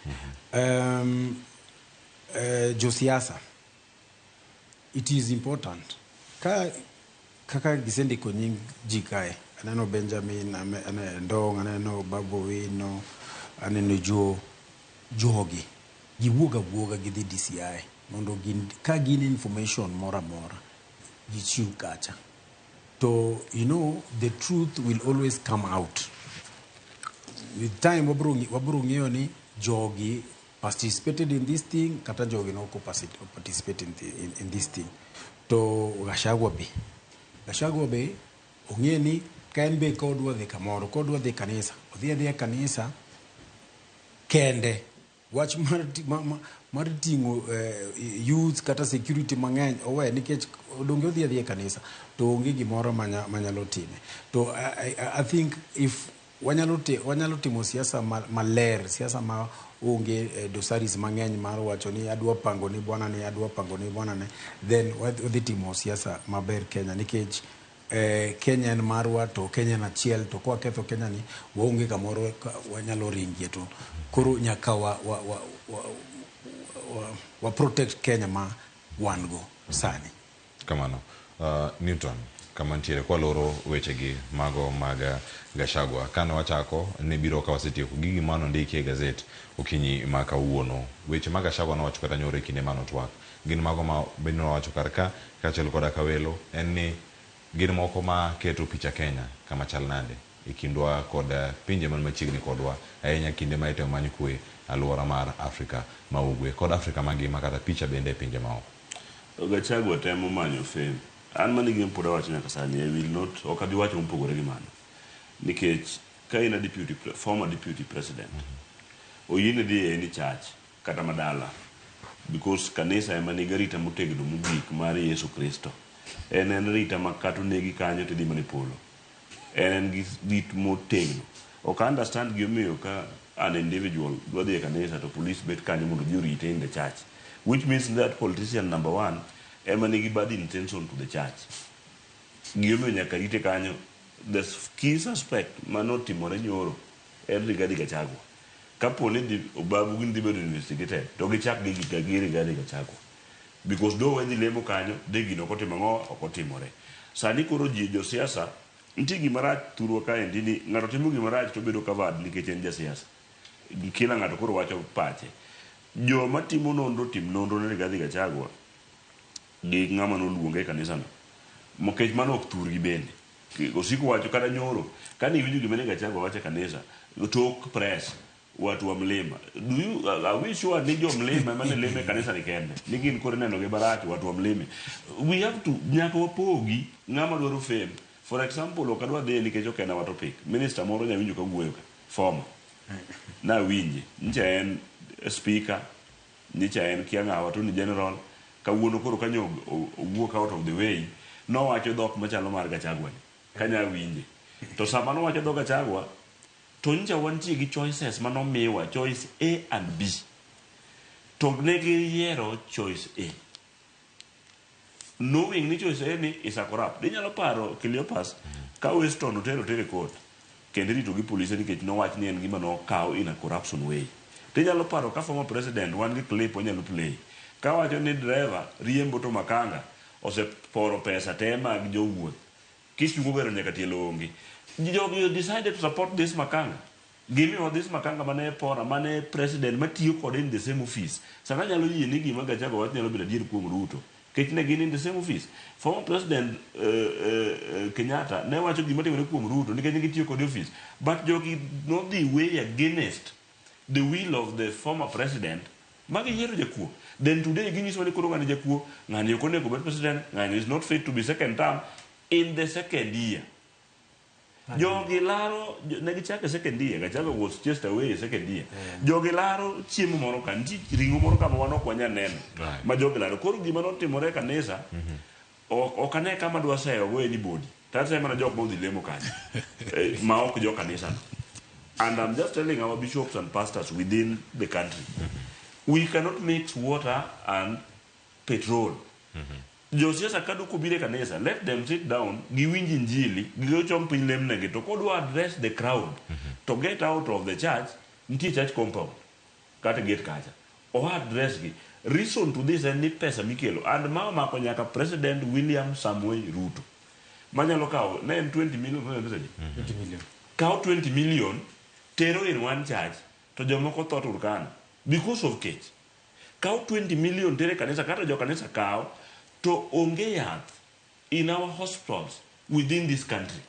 Speaker 3: Josiasa, it is important ka kaka gisendiko nying ji kae, aneno Benjamin aneno Ndong, aneno Babu Owino, aneno jo jogi giwuog awuoga gidhi DCI mondo gin, ka gin information moro amora gichiw kacha to the truth will always come out with time. Wabro ng'eyo ni jogi participated in this thing kata jogi no ok participate in this thing. To Gachagua be ong'e ni ka en be ka odwa dhi kamoro, ka odwa dhi kanisa, odhi adhiya kanisa kende. Wach mar ting'o youth kata security mang'eny owe, nikech donge odhi adhiya e kanisa to onge gimoro manyalo time. To I think if wanyalo timo siasa maler, siasa ma onge dosaris mang'eny mar wacho ni adwa pango ni bwana ni, adwa pango ni bwana ni, then wadhi timo siasa maber Kenya, nikech Kenya en marwa to Kenya en achiel. To kwaketho Kenya ni waonge kamoro ka wanyalo ringie. To koro nyaka wa protect Kenya ma wan go sani.
Speaker 1: Kamano. Newton, kama ntiere kwaloro wechegi mago mag Gachagua. Kane wachako, ne biro ka wasetieko gigi mane ondiki e gazet okinyi ma kawuono. Weche ma Gachagua nowacho kata nyoro e kinde mane otwak. Gin mago ma bende nowacho kar ka, kaachiel koda Kawelo, en ni gin moko ma keto picha Kenya kama chal nade e kindwa kod pinje man machiegni kodwa, ahinya kinde ma itemo many kwe aluora mar Afrika ma ugwe kod Afrika mangima kata picha bende e pinje maoko.
Speaker 8: Gachagua temo manyo fame. An mano e gima pod awacho nyaka sani, I will not, ok abi wacho mopogore gi mano. Nikech ka in a deputy, former deputy president, oyieni dhi e any church kata madala because kanisa ema nigi arita motegno mogik mar Yesu Kristo. En en arita ma kata onegi kanyo to idhi mana e polo. En en gi rit motegno. Ok understand gimomiyo ka an individual dwa dhi e kanisa to police bet kanyo mondo odhi orite in the church. Which means that politician number one ema nigi bad intention to the church. Gimomiyo nyaka rite kanyo, the key suspect manotimore nyoro en Rigathi Gachagua. Kapo ni dhi Obabu gin dhi bedo investigated to gichak gi gi Rigathi Gachagua. Because do we dhi lemo kanyo, de gino ok otimo ang'o, ok otimore. Sani koro ji josiasa, nitie gima rach thurwa kaendi ni ng'ato timo gima rach to obedo covered nikech en jasiasa. Kila ng'ato koro wacho pache. Joma timo nonro tim nonro ne Rigathi Gachagua gi ng'ama noluonge e kanisa no. Nikech mano ok thurgi bende. Osiko wacho kata nyoro, kane iwinjo gima ne Gachagua wacho e kanisa, tok press, watu wa mlima. Do you, are we sure ni jo mlima ema ne lemo e kanisa ni kende? Ni gin koro ineno gi marach watu wa mlima. We have to, nyaka wapogi ng'ama dwaro fame. For example, ok adwa dhiye nikech ok en our topic. Minister moro nyawinjo ka wuoyo ka, former. Nawinje, nyicha en speaker, nyicha en kia ng'awa, attorney general. Kawuono koro kanyo owuok out of the way, nowacho dhok machalo mar Gachagua ni. Kanya winje. To sama nowacho dho Gachagua, to nyicha wantie gi choices manomiwa, choice A and B. To ne giyiero choice A. Knowing ni choice A ni is a corrupt. Inyalo paro Cleopas ka Weston otero otere court kendo irito gi polise nikech nowach ni en gima nokaw in a corruption way. Tinyalo paro ka former president wan gi clip wanyalo play kawacho ni driver riembo to makanga oseporo pesa te mag jowuoth kichungo gari nyaka tielo onge. Jogi decided to support this makanga. Gimiwa this makanga mane pora mane president matiyo kode in the same office. Sana nyalo yie ni gima Gachagua wacho nyalo bedo adier kuom Ruto. Nikech ne gin in the same office. Former president Kenyatta ne wacho gima timore kuom Ruto nikech ne gitiyo kode office. But jogi nodhi way against the will of the former president magiyiero jakuo. Then today ginyisowa ni koro ng'ani jakuo, ng'ani ok onego bed president, ng'ani is not fit to be second term in the second year. Jogi laro, ne gichako e second year, Gachagua was chased away e second year. Jogi laro chiemo moro ka, nitie ring'o moro ka ma wan ok wanyal neno. Ma jogi laro. Koro gima notimore e kanisa, ok ane kama dwa seyo go anybody. Taseyo mana jok modhi lemo kanyo. Ma ok jo kanisa no. And I'm just telling our bishops and pastors within the country, we cannot mix water and petrol. Josiasa ka dok obiro e kanisa, let them sit down, giwinj injili, gigo chong piny lemnegi, to kodwa address the crowd, to get out of the church, nitie church compound, kata gate kacha. O address gi. Reason to this en ni pesa mikelo, and ma omako nyaka President William Samoei Ruto. Manyalo kawo, ne en 20 million, pesa di?
Speaker 3: 20 million.
Speaker 8: Kawo 20 million, tero in one church, to jomoko tho Turkana, because of kech. Kaw 20 million tere kanisa, kata jo kanisa kaw, to onge yath in our hospitals within this country.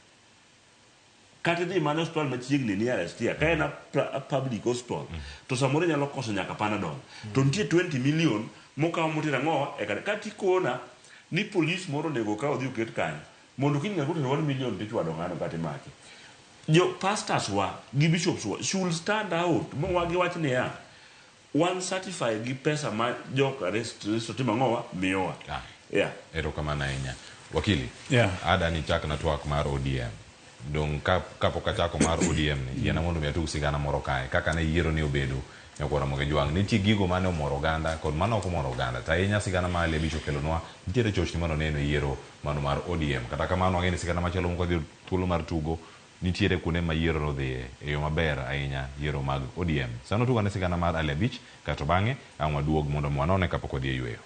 Speaker 8: Kata idhi mana hospital machiegni nearest here, ka en a public hospital, to samoro inyalo koso nyaka Panadol. To nitie 20 million mokaw motero ang'o e kanisa. Kata ikona ni police moro onego okaw odhi oket kanyo, mondo kiny ng'ato otero 1 million tichwado ng'ano kata imake. Jo pastors wa gi bishops wa should stand out ma giwach niya, wan certified gi pesa ma joka Kristo timo ang'owa miyowa. Yeah.
Speaker 1: Erokamano ahinya. Wakili,
Speaker 2: Yeah.
Speaker 1: ada ni chak na twak mar ODM. Dong' kapok achako mar ODM ni, yiena mondo mi atug sigana moro kae. Kaka ne yiero ni obedo nyakwar Ramogi Jwang'. Nitie gigo mane omoro oganda kod mane ok omoro oganda. To ahinya sigana ma Ali Abich okelonwa, nitiere chochni mane oneno e yiero mano mar ODM. Kata kamano wang'e ni sigana machielo mok wadhi thuolo mar tugo, nitiere kuonde ma yiero nodhiye e yo maber ahinya, yiero mag ODM. Sano tugo ane sigana mar Ali Abich, kaeto bang'e ang' waduog mondo mi wanone kapok wadhi e yweyo.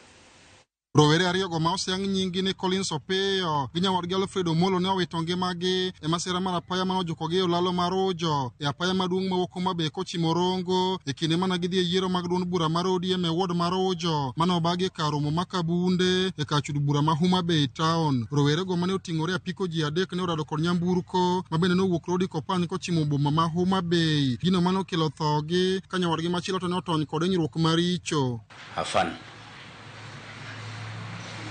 Speaker 17: Rowere ariyogo ma oseyang nyinggi ni Collins Opiyo gi nyawadgi Alfred Omolo ne owito ngimagi e masira mar apaya mane ojukogi e olalo mar Ujo e apaya maduong' mawuok Homa Bay kochimo Rongo e kinde mane gidhi e yiero mag duond bura mar ODM e ward mar Ujo mane obagi e kar romo ma Kabunde e kar chud bura ma Homa Bay town. Rowerego mane oting'ore e apiko ji adek ne orado kod nyamburko ma bende nowuok Rodi Kopany kochimo boma ma Homa Bay. Gino mane okelo thogi ka nyawadgi machielo to ne otony kod hinyruok maricho.
Speaker 18: A van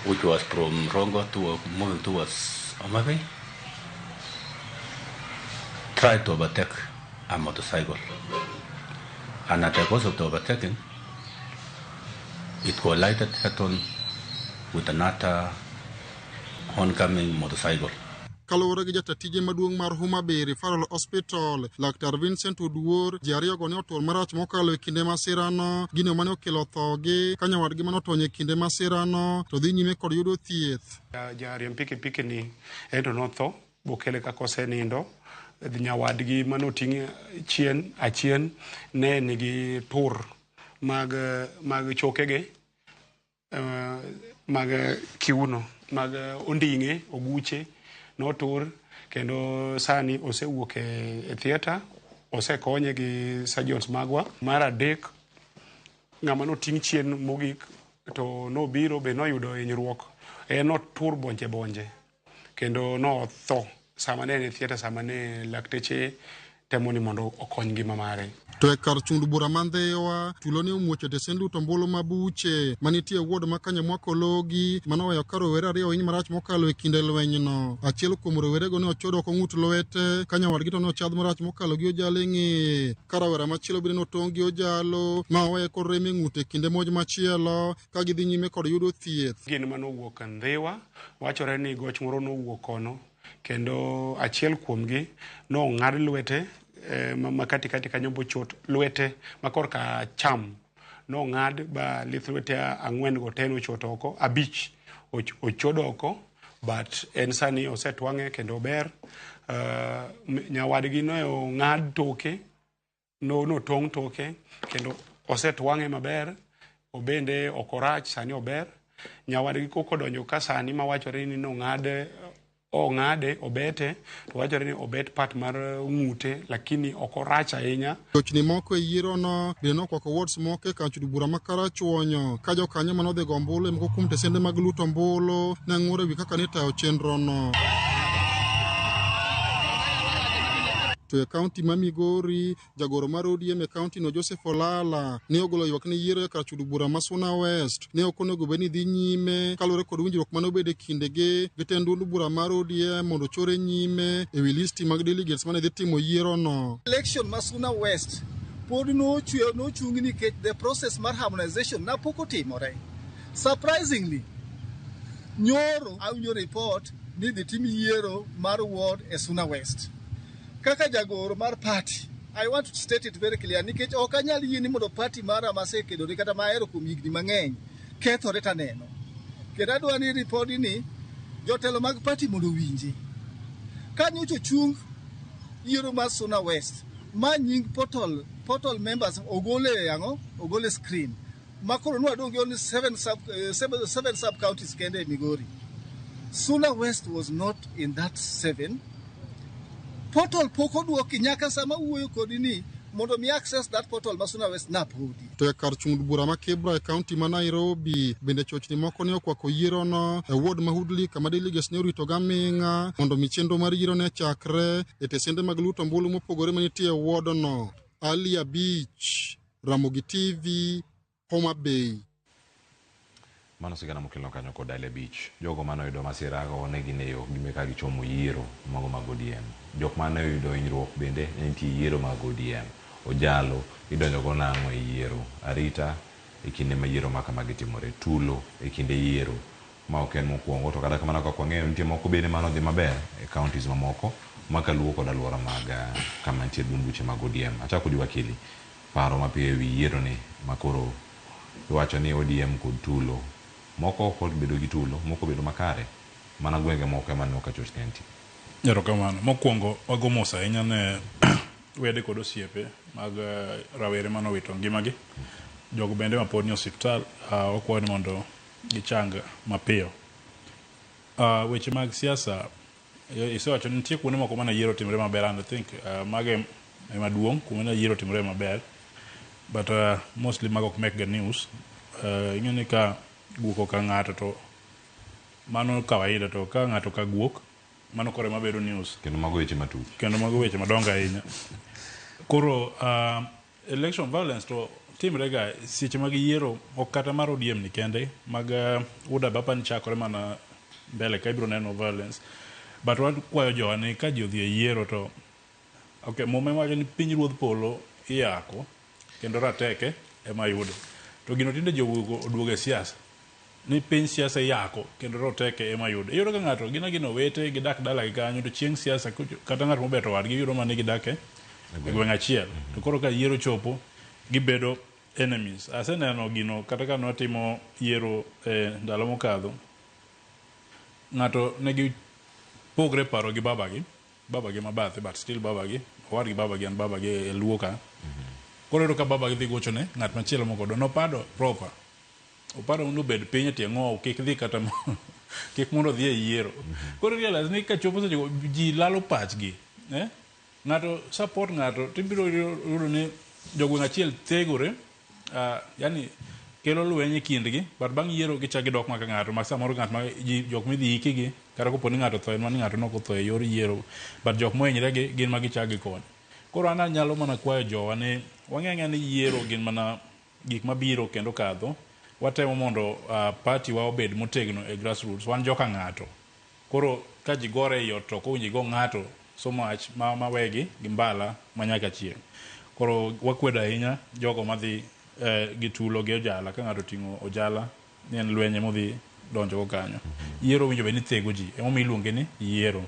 Speaker 18: which was from Rongo to moving towards Homa Bay, tried to overtake a motorcycle. And at the course of the overtaking, it collided head-on with another oncoming motorcycle.
Speaker 17: Kaluwore gi jata tije maduong' mar Homa Bay Referral Hospital, Laktar Vincent Oduor, ji ariyogo ne otur marach mokalo e kinde masirano, gino mane okelo thogi ka nyawadgi mane otony e kinde masirano to dhi nyime kod yudo thieth.
Speaker 19: Jariemb pikipiki ni ento notho bokele kaka osenindo. Nyawadgi mane oting' chien achien ne nigi tur mag mag chokege mag kiuno mag onding'e oguche notur kendo sani osewuok e theatre osekonye gi surgeons magwa. Mar adek ng'ama noting' chien mogik to nobiro be noyudo hinyruok en notur bonje bonje kendo notho sama ne en e theatre sama ne lakteche temo ni mondo okony ngima mare.
Speaker 17: To e kar chund bura ma Ndhiwa, tulo ne omuoch e tesend luto ombulu ma Buche manitie e ward ma Kanyamwa Kologi manoweyo ka rowere ariyo ohiny marach mokalo e kinde lwenyno. Achiel kuom rowerego ne ochodo oko ng'ut lwete ka nyawadgi to ne ochadh marach mokalo gi ojalo e ng'eye ka rawera machielo bende notong' gi ojalo ma oweye kod rem e ng'ute e kinde monj machielo ka gidhi nyime kod yudo thieth.
Speaker 19: Gin manowuok Ndhiwa, wachore ni goch moro nowuok kono kendo achiel kuomgi nong'ad lwete ma katikati kanyo bochot lwete ma korka acham nong'ad ba lith lwete ang'wen go te nochot oko, abich ochod oko but en sani osetwang'e kendo ober. Nyawadgi ne ong'ad toke, notong' toke kendo osetwang'e maber, obende ok orach sani ober. Nyawadgi kokodonjo ka sani mawachore ni nong'ad ong'ade obete to wachore ni obet part mar ng'ute lakini ok orach ahinya.
Speaker 17: Chochni moko e yierono bende nokwako wards moko e kar chud bura ma Karachuonyo ka jokanyo mane odhi go ombulu e moko kuom tesende mag luto ombulu ne ng'ur e wi kaka ne itayo chenrono. To e kaunti ma Migori, jagoro mar ODM e kaunti no Joseph Olala ne ogolo ywak ni yiero e kar chud bura ma Suna West ne ok onego bed ni dhi nyime kaluwore kod winjruok mane obedo e kindegi gi tend duond bura mar ODM mondo ochore nyime e wi listi mag delegates mane dhi timo yierono.
Speaker 20: Election ma Suna West pod nochungi nikech the process mar harmonization na pok otimore. Surprisingly, nyoro awinjo report ni dhi tim yiero mar ward e Suna West. Kaka jagoro mar party, I want to state it very clear nikech ok anyal yie ni mondo party mara masekedore kata mahero kuom higni mang'eny kethore taneno. Kendo adwa ni ripodi ni jotelo mag party mondo owinji. Ka nyocha ochung yiero mar Suna West, ma nying portal members ogol e ang'o? Ogol e screen. Ma koro nwadong' gi only seven sub counties kende e Migori. Suna West was not in that 7. Portal pok odwoki nyaka sama wuoyo kodi ni mondo mi access that portal ma Suna West napodi.
Speaker 17: To e kar chung' bura ma Kibra e kaunti ma Nairobi bende chochni moko ne okwako yierono e ward ma Woodley kama delegates ne orito gaming'a mondo mi chenro mar yiero ne chakre e tesende mag luto ombulu mopogore manitie e wardno. Ali Abich, Ramogi TV, Homa Bay.
Speaker 1: Mano sigana mokelno kanyo kod Ali Abich. Jogo mane oyudo masira go ne gin e yo gime ka gichomo yiero mago mag ODM. Jok mane oyudo hinyruok bende ne nitie yiero mag ODM. Ojalo idonjo go nang'o e yiero. Arita e kinde ma yiero ma kamagi timore. Tulo e kinde yiero ma ok en mokwongo to kata kamano kaka wang'eyo nitie moko bende mano dhi maber e counties mamoko ma kaluwo kod alwora mag kama nitie duond buche mag ODM. Achako di wakili paro mapiyo ewi yiero ni makoro iwacho ni ODM kod tulo moko ok obedo gi tulo moko obedo makare mana gwenge moko ema neno ka chochni nitie.
Speaker 2: Erokamano. Mokwongo wago mos ahinya ne wede kod osiepe mag rawere mane owito ngimagi. Jogo bende mapod ni osiptal wakwayo ni mondo gichang mapiyo. Weche mag siasa isewacho ni nitie kuonde moko mane yiero otimore maber and I think mago ema duong' kuonde mane yiero otimore maber but mostly mago ok make ga news. Ing'e ni ka guok oka ng'ato to mano kawaida to ka ng'ato ka guok mano koro ema bedo news.
Speaker 1: Kendo mago weche matut.
Speaker 2: Kendo mago weche madongo ahinya. Koro election violence to timre ga seche mag yiero ok kata mar ODM ni kende mag UDA be apani chakore mana mbele ka ibiro neno violence but wakwayo jowa ni ka ji odhi e yiero to okay, muma wacho ni piny ruodh polo iyako kendo rateke ema yudo to gino tinde ji oduogo e siasa ni piny siasa iyako kendo roteke ema yudo. Iyudo ka ng'ato gin agina owete gidak dalagi kanyo to chieng' siasa kata ng'at mobeto wadgi iyudo mana ni gidak e gweng' achiel. To koro ka yiero chopo gibedo enemies. Aseneno gino kata ka nwatimo yiero e ndalo mokadho, ng'ato negi pogre paro gi babagi, babagi mabathe but still babagi, owadgi babagi en babagi e luo ka. Koro iyudo ka babagi dhi gochone ng'at machielo mokodo. Nopado proper. Oparo mondo obed piny e tie ng'owo kik dhi kata kik mondo odhi e yiero. Koro realize ni kachopo seche go ji lalo pachgi. Eh? Ng'ato support ng'ato tibiro yudo ni jogweng' achiel thegore yani kelo lweny e kindgi but bang' yiero gichak gidok maka ng'ato ma samoro ng'at ma ji jok midhi ikigi kata kopo ni ng'ato otho en mana ni ng'ato nok otho e yor yiero but jok mohinyre gi gin ma gichak gikonyo. Koro an anyalo mana kwayo jowa ni wang'e ang'eya ni yiero gin mana gik mabiro kendo kadho. Watemo mondo party wa obed motegno e grassroots. Wan joka ng'ato. Koro ka ji gore ei ot to ok owinjo igo ng'ato so much ma mawegi gi mbala ma nyaka chieng'. Koro wakwedo ahinya jogo madhi gi tulo gi ojala. Ka ng'ato oting'o ojala ni en lweny ema odhi donjo go kanyo. Yiero owinjo bed ni thego ji. Emomiyo iluonge ni yiero.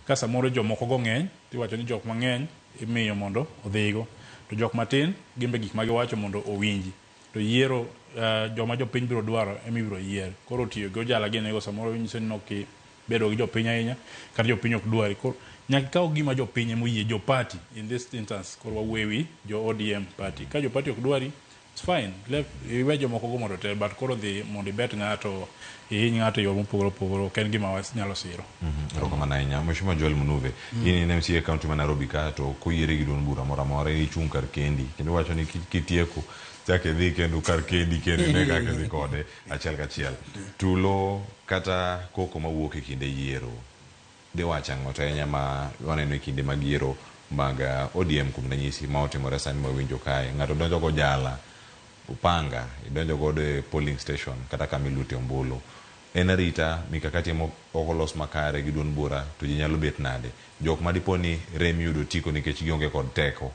Speaker 2: Ka samoro jomoko go ng'eny tiwacho ni jok mang'eny imiyo mondo odhigo. To jok matin gin be gik ma giwacho mondo owinji. To yiero joma jopiny biro dwaro ema ibiro yier. Koro tiyo gi ojala gi nego samoro nyiso ni ok ibedo gi jopiny ahinya kata jopiny ok dwari. Koro nyaka ikaw gima jopiny ema oyie, jo party in this instance koro wawuoyo ewi jo ODM party. Ka jo party ok dwari it's fine. Left iwe jomoko go mondo otel but koro dhi mondo ibet ng'ato ihiny ng'ato e yo mopogore opogore ok en gima wanyalo siro.
Speaker 1: Erokamano ahinya. Mheshimiwa Joel Munuve, in in MCA e kaunti ma Nairobi ka to ok oyieri gi duond bura moro amora, in ichung' kar kendi kendo iwacho ni kitieko chak idhi kendo kar kendi kendo ine kaka idhi kode achiel kachiel. Tulo kata koko mawuok e kinde yiero diwach ang'o to ahinya ma waneno e kinde mag yiero mag ODM kuom ranyisi ma otimore sani mawinjo kae ng'ato donjo gojala upanga idonjo godo e polling station kata kama ilute ombulu en arita mikakati ema ok olos makare gi duond bura to ji nyalo bet nade jok ma dipo ni rem yudo otiko nikech gionge kod teko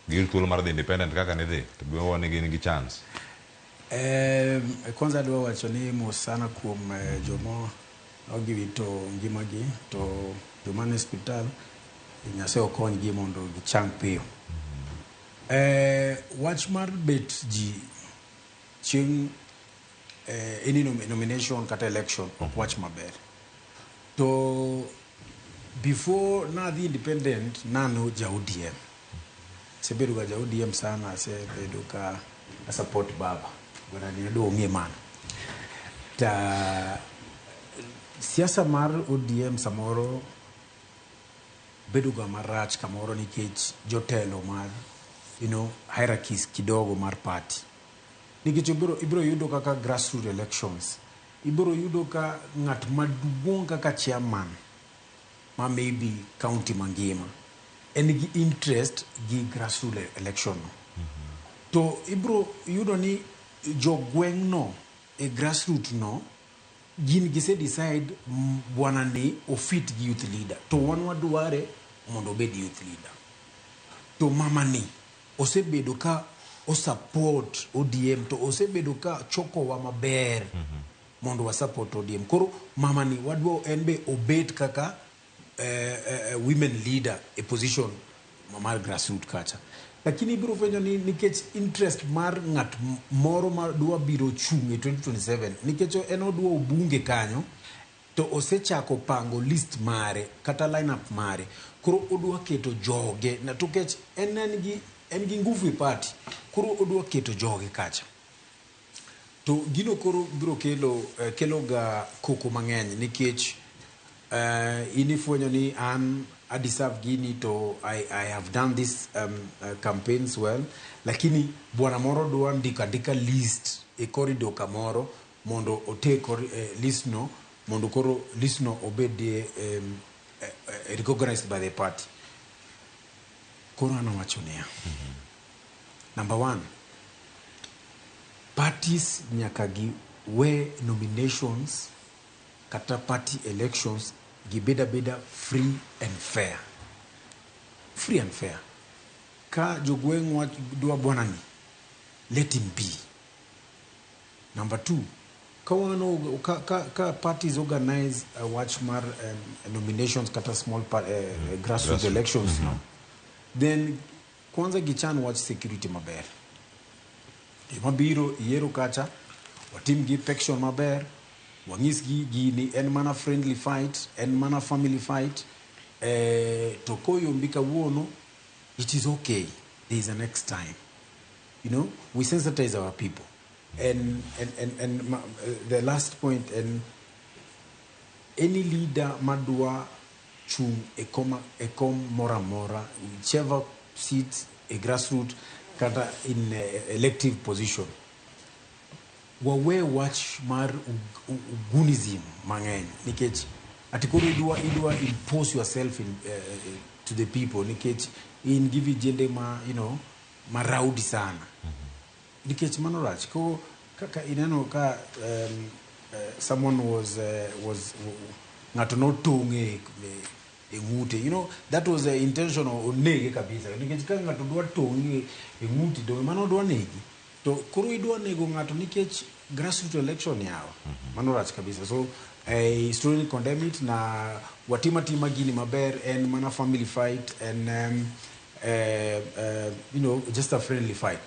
Speaker 1: giyud thuolo mar dhi independent kaka nidhi to be ni gin gi chance.
Speaker 3: Kwanza adwa wacho ni mos sana kuom joma ogiwito ngimagi to joma nie osiptal Nyasaye okonygi mondo gichang piyo. Wach mar bet ji chieng' any nomination kata election ok wach maber. To before nadhi independent nano ja ODM. Asebedo ga ja ODM sana, asebedo ka a support baba. Bwana ni adwa ong'e mano. Ta siasa mar ODM samoro bedo ga marach kamoro nikech jotelo mar hierarchies kidogo mar party. Nikech ibiro yudo kaka grassroots elections, ibiro yudo ka ng'at maduong' kaka chairman ma maybe county mangima en gi interest gi grassroots election no. To ibiro yudo ni jogweng' no e grassroots no gin gise decide bwana ni ofit gi youth leader to wan wadware mondo obed youth leader. To mama ni osebedo ka o support ODM to osebedo ka chokowa maber mondo wa support ODM. Koro mama ni wadwa en be obet kaka women leader e position mar grassroots kacha. Lakini ibiro fwenyo ni nikech interest mar ng'at moro ma dwa biro chung' e 2027 nikech en odwa obunge kanyo to osechako pango list mare kata lineup mare koro odwa keto joge na to kech en gi nguvu e party koro odwa keto joge kacha. To gino koro biro kelo eh, kelo ga koko mang'eny nikech in ifwenyo ni an a deserve gini to I, I have done this campaigns well, lakini bwana moro dwa ndiko andika list e corridor kamoro mondo oter list no mondo koro list no obed recognized by the party. Koro an awacho niya, number one, parties nyaka gi we nominations kata party elections gibed abeda free and fair. Free and fair. Ka jogweng' dwa bwana ni, let him be. Number two, ka wan ka parties organize a wach mar nominations kata small grassroots elections no, then kwanza gichan wach security maber. Joma biro yiero kacha, watim gi inspection maber, wanyisgi gini en mana friendly fight, en mana family fight, to koyombi kawuono, it is okay. There is a next time. We sensitize our people. And the last point, and any leader madwa chung e kom moro amora, whichever seat, a grassroots kata in elective position, wawe wach mar ugunism mang'eny nikech ati koro idwa impose yourself to the people nikech in gi vijende ma ma rowdy sana nikech mano rach ko kaka ineno ka someone was ng'ato notong'e e ng'ute, that was the intention, onege kabisa nikech ka ng'ato dwa tong'i e ng'uti to mano dwa negi to koro idwa nego ng'ato nikech grassroots election yawa, mano rach kabisa. So I strongly condemn it na watima tima gini maber, en mana family fight and just a friendly fight.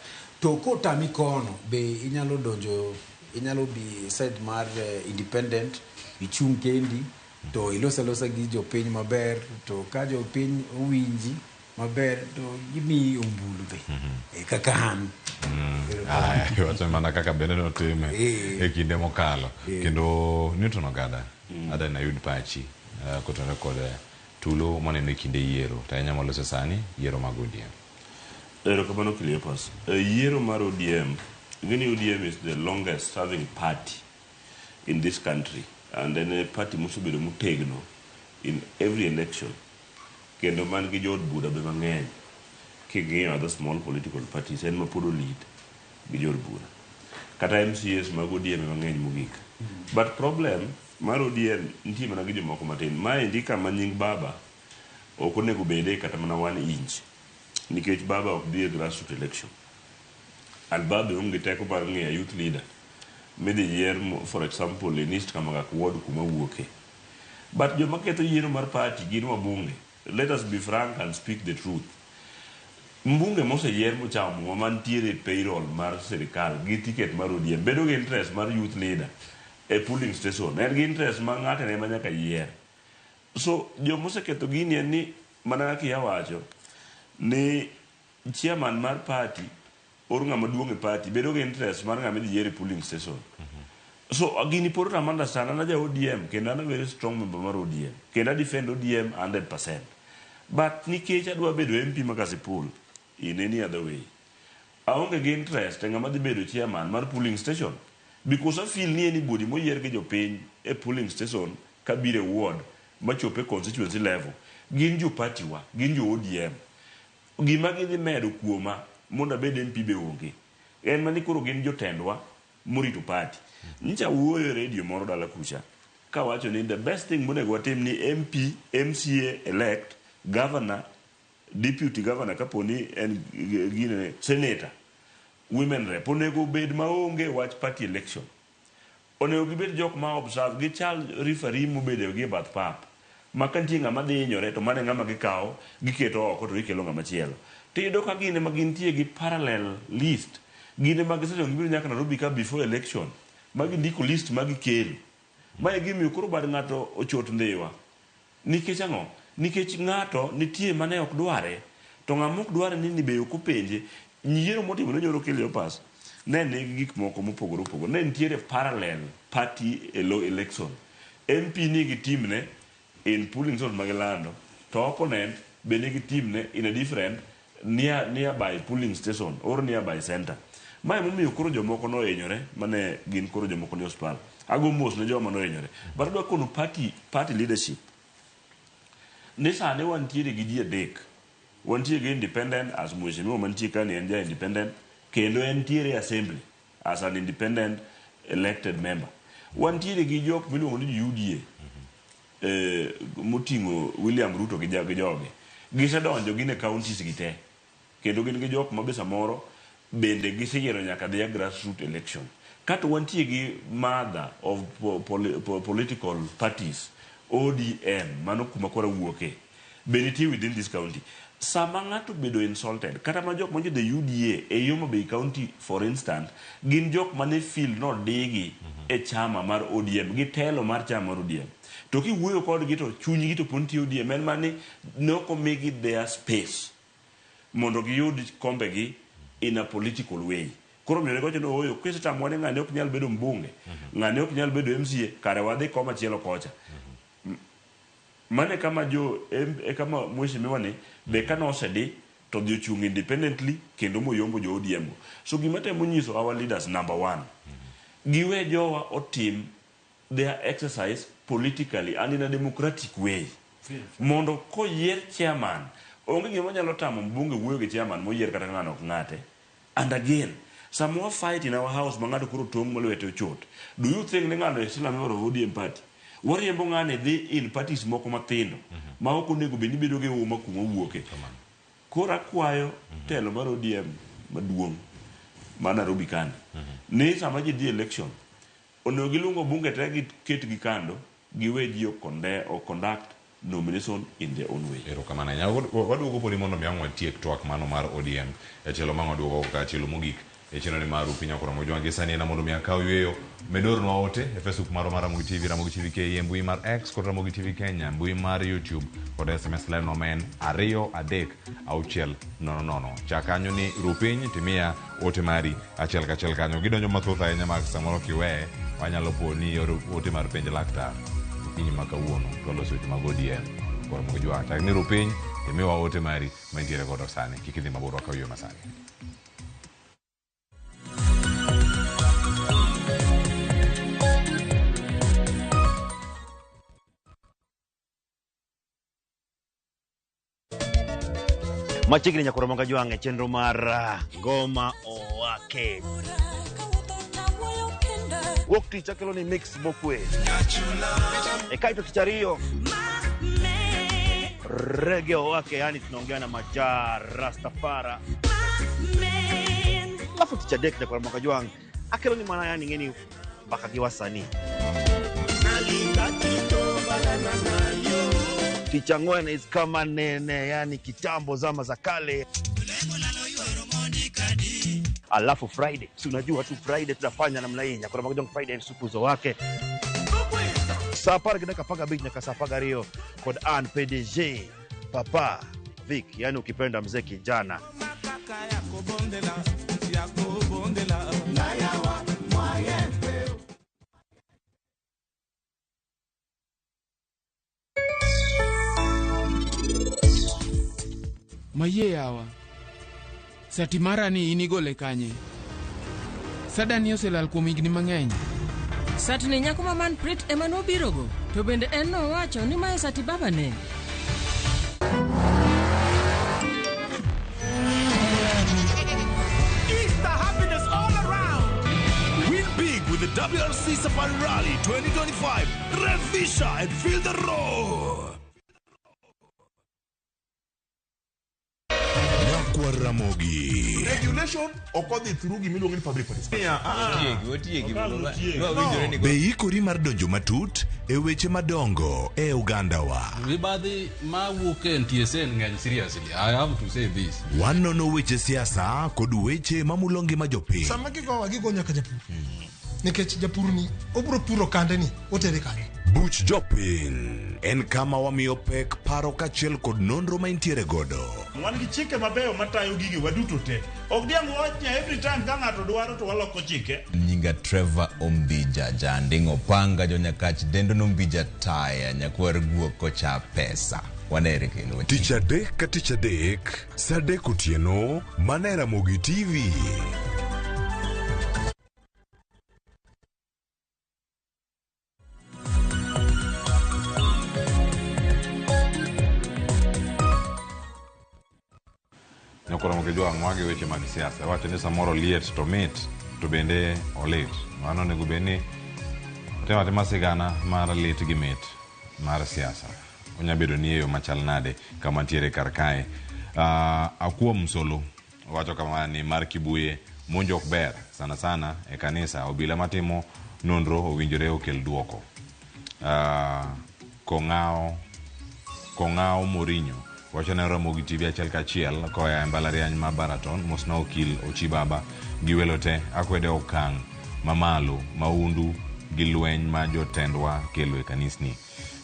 Speaker 3: To kotami kono be inyalo donjo, inyalo bi side mar independent, ichung' kendi to ilos alosa gi jopiny maber, to ka jopiny owinji maber to gimiyi ombulu be kaka an.
Speaker 1: Aya, iwacho mana kaka bende notime e kinde mokalo. Kendo Newton Ogada, ada nayud pachi kotenore kod tulo maneno e kinde yiero to ahinya maloso sani yiero mag ODM.
Speaker 8: Erokamano, Cleopas. Yiero mar ODM, ing'eni ODM is the longest serving party in this country and en e party mosebedo motegno in every election kendo man gi jood bura be mang'eny. King'iyo other small political parties, en ma pod o lead gi jood bura. Kata MCAs mag ODM ema ng'eny mogik. But problem mar ODM nitie mana gi jomoko matin. Maendi kama nying baba ok onego bede kata mana 1 inch nikech baba ok dhi e grassroots election and baba onge teko mar ng'iyo youth leader midhi yier for example in East Kamakak ward kuma wuoke. But joma ketho yiero mar party gin wabunge. Let us be frank and speak the truth. Mbunge moseyier mochamo muma mantiere e payroll mar sirikal gi ticket mar ODM bedo gi interest mar youth leader e polling station, en gi interest ma ng'ato ema nyaka yier. So jomoseketho gini en ni mana kaka iwacho ni chairman mar party or ng'ama duong' e party bedo gi interest mar ng'ama idhi yier e polling station. So gini pod otama understand. An aja ODM kendo an a very strong member mar ODM kendo a defend ODM 100%, but nikech adwa bedo MP ma Kasipul in any other way, aonge gi interest e ng'ama dhi bedo chairman mar polling station because I feel ni anybody moyier gi jopiny e polling station kabiro e ward machopo e constituency level gin jo party wa, gin jo ODM. Gima gidhi medo kuoma mondo abed MP be onge, en mani koro gin jotendwa morito party. Nyicha wuoyo e radio moro dala kucha kawacho ni the best thing monego watim ni MP, MCA elect, governor, deputy governor, kapo ni en gine, senator, women rep onego bed maonge wach party election. Onego gibed jok ma observe, gichal referee mobedo gi e bath pap ma ka nitie ng'ama dhi hinyore to mano e ng'ama gikawo giketo oko to gikelo ng'ama chielo. To iyudo ka gin ema gintie gi parallel list, gin ema gisecho gibiro nyaka Nairobi ka before election ma gindiko list ma gikelo. Ma e gimiyo koro bad ng'ato ochot ndhiwa. Nikech ang'o? Nikech ng'ato nitie mane ok dware to ng'ama ok dware ni be ok openje. Yiero motimore nyoro Cleopas. Ne nigi gik moko mopogore opogore. Ne nitiere parallel party e lo election. MP nigi team ne in polling station magilando to opponent be nigi team ne in a different nearby polling station or nearby center. Ma emomiyo koro jomoko nohinyore mane gin koro jomoko ni osiptal. Ago mos ne joma nohinyore. But adwa kono party leadership ni sani wantiere gi ji adek. Wantie gi independent as mheshimiwa mantie ka ni en ja independent kendo entiere assembly as an independent elected member. Wantiere gi jok miluongo ni UDA moting'o William Ruto gi joge. Gisedonjo gin e counties gi te. Kendo gin gi jok ma be samoro bende giseyiero nyaka dhi e grassroots election. Kato wantie gi mother of political parties, ODM, mano kuma koro wuoke, be nitie within this county. Sama ng'ato bedo insulted, kata ma jok mantie the UDA e Homa Bay County for instance, gin jok mane feel nodigi e chama mar ODM, gi telo mar chama mar ODM. To kiwuoyo kodgi to chunygi to pod nitie ODM, en mana ni ne ok omigi their space mondo giyud kombegi in a political way. Koro miyo ne ni ooyo, kisetamwa ni ng'ani ok nyal bedo mbunge, ng'ani ok nyal bedo MCA, kare wadhi koma chielo kocha. Mane kama jo e kama mheshimiwa ni be kane osedi to dhi ochung' independently kendo moyombo jo ODM go. So gima temo nyiso our leaders, number one, giwe jowa otim their exercise politically and in a democratic way. Mondo koyier chairman, onge gima nyalo tamo mbunge wuoyo gi chairman moyier kata ng'ano ok ng'ate. And again, sama wa fight in our house ma ng'ato koro tong' ma lwete ochot, do you think ni ng'ano is still a member of ODM party? Wariembo ng'ane dhi in parties moko mathindo ma ok onego bed ni bedo gi uma kuma owuoke. Koro akwayo telo mar ODM maduong' ma Nairobi kani ni sama ji dhi election onego giluongo bunge te giketgi kando giwe ji o conduct nomination in their own way.
Speaker 1: Erokamano ahinya. Waduogo podi mondo mi ang' watiek twak mano mar ODM e tielo mang' waduogo ka tielo mogik e chenro ni mar Upiny Okoromo Jwang' gi sani en mondo mi akaw yweyo medornwa ote e Facebook marwa mar Ramogi TV, Ramogi TV KE, mbui mar X kod Ramogi TV Kenya, mbui mar YouTube kod SMS line no ma en 2 3 6 0 0. Chak kanyo ni Rupiny timiya ote mari achiel kachiel kanyo. Gidonjo mathoth ahinya mag samoro kiweye wanyalo po ni ioro ote mar penj laktar okinyi ma kawuono to waloso weche mag ODM kod Ramogi Jwang'. Chak ni Rupiny imiwa ote mari mantiere godo sani. Kik idhi mabor, wakaw yweyo masani.
Speaker 21: Machiegni nyakoro Ramogi Jwang' e chenro mar Ngoma Owake. Wuok tich akelo ni mix mokwe. E kaito tich ariyo Reggae Owake, yani tunaongea na Maja Rastafara. Alafu tich adek nyakoro Ramogi Jwang' akelo ni mana yani ng'eni mbaka gi wasanii. Tich ang'wen is kama nene, yani kitambo zama za kale. Alafu Friday, si unajua tu Friday tunafanya namna hii. Nyakoro Ramogi Jwang' Friday supu zo wake. Saa apar gi dakika apar gabich nyaka saa apar gariyo kod an PDG Papa Vic, yani ukipenda mzee kijana.
Speaker 22: Mayie yawa. Sati mara ni in igole kanye? Sadani oselal kuom higni mang'eny.
Speaker 23: Satni nyako ma Manprit ema nobirogo, to bende en nowacho ni mae sati babane.
Speaker 24: Easter happiness all around. Win big with the WRC Safari Rally 2025. Revisha and feel the roar.
Speaker 25: Ramogi.
Speaker 26: Regulation ok odhi through gimiluongo ni public participation.
Speaker 27: Otiegi, otiegi.
Speaker 26: No.
Speaker 25: Be ikori mar donjo matut e weche madongo e ogandawa.
Speaker 28: Mibadhi mawuok e NTSA ng'eny seriously. I have to say this.
Speaker 25: Wanono weche siasa kod weche mamulo ngima jopiny.
Speaker 29: Sama gigowa gigo nyaka japur nikech japur ni obro puro kande ni otere kanye.
Speaker 25: Buch jopiny en kama wamiyo pek paro kaachiel kod nonro ma intiere godo.
Speaker 4: Wan gi chike mabeyo matayo gigewa duto te. Ok diang' wawach ni every time ka ng'ato dwaro to waloko chike.
Speaker 27: Nyinga Trevor Ombija, janding' opanga jonyakach dendo nombija taya nyakwar guok kocha pesa. Wanere kendo.
Speaker 25: Tich adek ka tich adek, saa adek otieno, mana e Ramogi TV.
Speaker 1: Nyakoro Mokijwang' wagi weche mag siasa. Wacho ni samoro liet to mit to bende olit. Mano onego bed ni otimo atima sigana mar lit gi mit mar siasa. Onya bedo ni e yo machal nade kama ntiere kar kae. Akuo Msolo wacho kama ni mar Kibuye monj ok ber sana sana e kanisa obila matimo nonro owinjore okel duoko. Kong'ao Mourinho wacho ne Ramogi TV achiel kachiel koa e mbalariany ma Baraton mosna okil Ochibaba gi welo te akwede okang' mamalo maundu gi lweny ma jotendwa kelo e kanisni.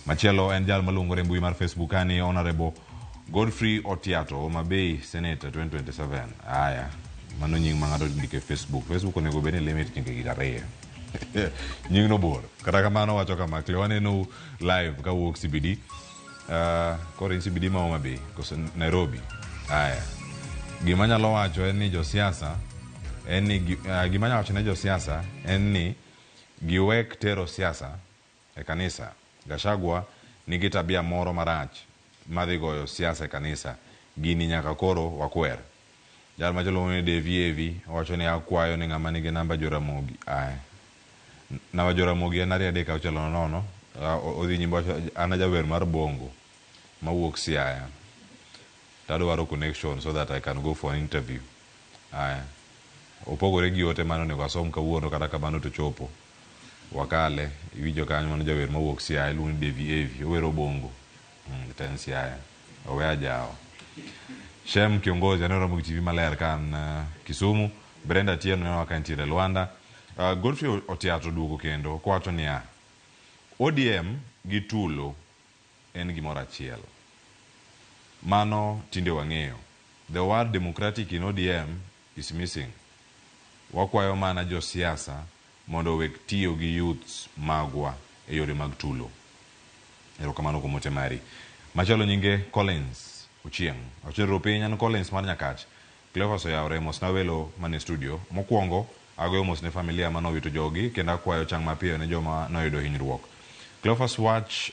Speaker 1: Machielo en jal maluongore e mbui mar Facebook kani Honorable Godfrey Otiato Homa Bay Senator 2027. Aya, mano nying ma ng'ato ndiko e Facebook. Facebook onego bed ni limit nyinge gi ariyo. Nyingno bor. Kata kamano wacho kama, Cleo waneno live kawuok CBD. Koro in CBD ma Homa Bay koso Nairobi. Aya. Gima anyalo wacho en ni josiasa en ni gima anyalo wacho ne josiasa en ni giwek tero siasa e kanisa. Gachagua nigi tabia moro marach madhi goyo siasa e kanisa. Gini nyaka koro wakwer. Jal machielo ni Devi Evi owacho ni akwayo ni ng'ama nigi namba Joramogi. Aya. Namba Joramogi en 2 3 6 0. Odhi nyime wacho an ajawer mar bongo mawuok Siaya. Tadwaro connection so that I can go for an interview. Aya. Opogore gi ote mane onego asom kawuono kata kamano to chopo. Wakale iwinjo kanyo mano jawer mawuok Siaya iluongo ni Devi Evi owero bongo. To en Siaya. Owe ajawa. Shem kiongozi aneno Ramogi TV maler ka an Kisumu. Brenda Atieno neno ka nitiere Luanda. Godfrey Otiato duogo kendo kowacho niya ODM gi tulo en gimoro achiel. Mano tinde wang'eyo. The word democratic in ODM is missing. Wakwayo mana josiasa mondo owek tiyo gi youths magwa e yore mag tulo. Erokamano kuom ote mari. Machielo nyinge Collins Ochieng'. Ochenro piny an Collins mar Nyakach. Cleophas oyawre mosna welo mane studio. Mokwongo agoyo mos ne familia manowito jogi kendo akwayo chang mapiyo ne joma noyudo hinyruok. Cleophas wach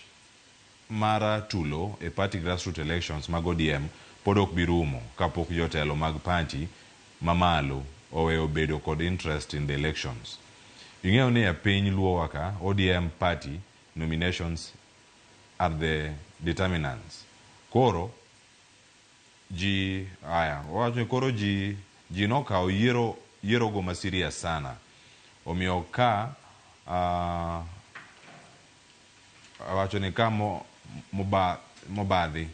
Speaker 1: mar tulo e party grassroots elections mag ODM pod ok bi rumo kapok jotelo mag party mamalo oweyo bedo kod interest in the elections. Ing'eyo ni e piny luowa ka ODM party nominations are the determinants. Koro ji aya wacho ni koro ji nokawo yiero go ma serious sana. Omiyo ka awacho ni ka mobadhi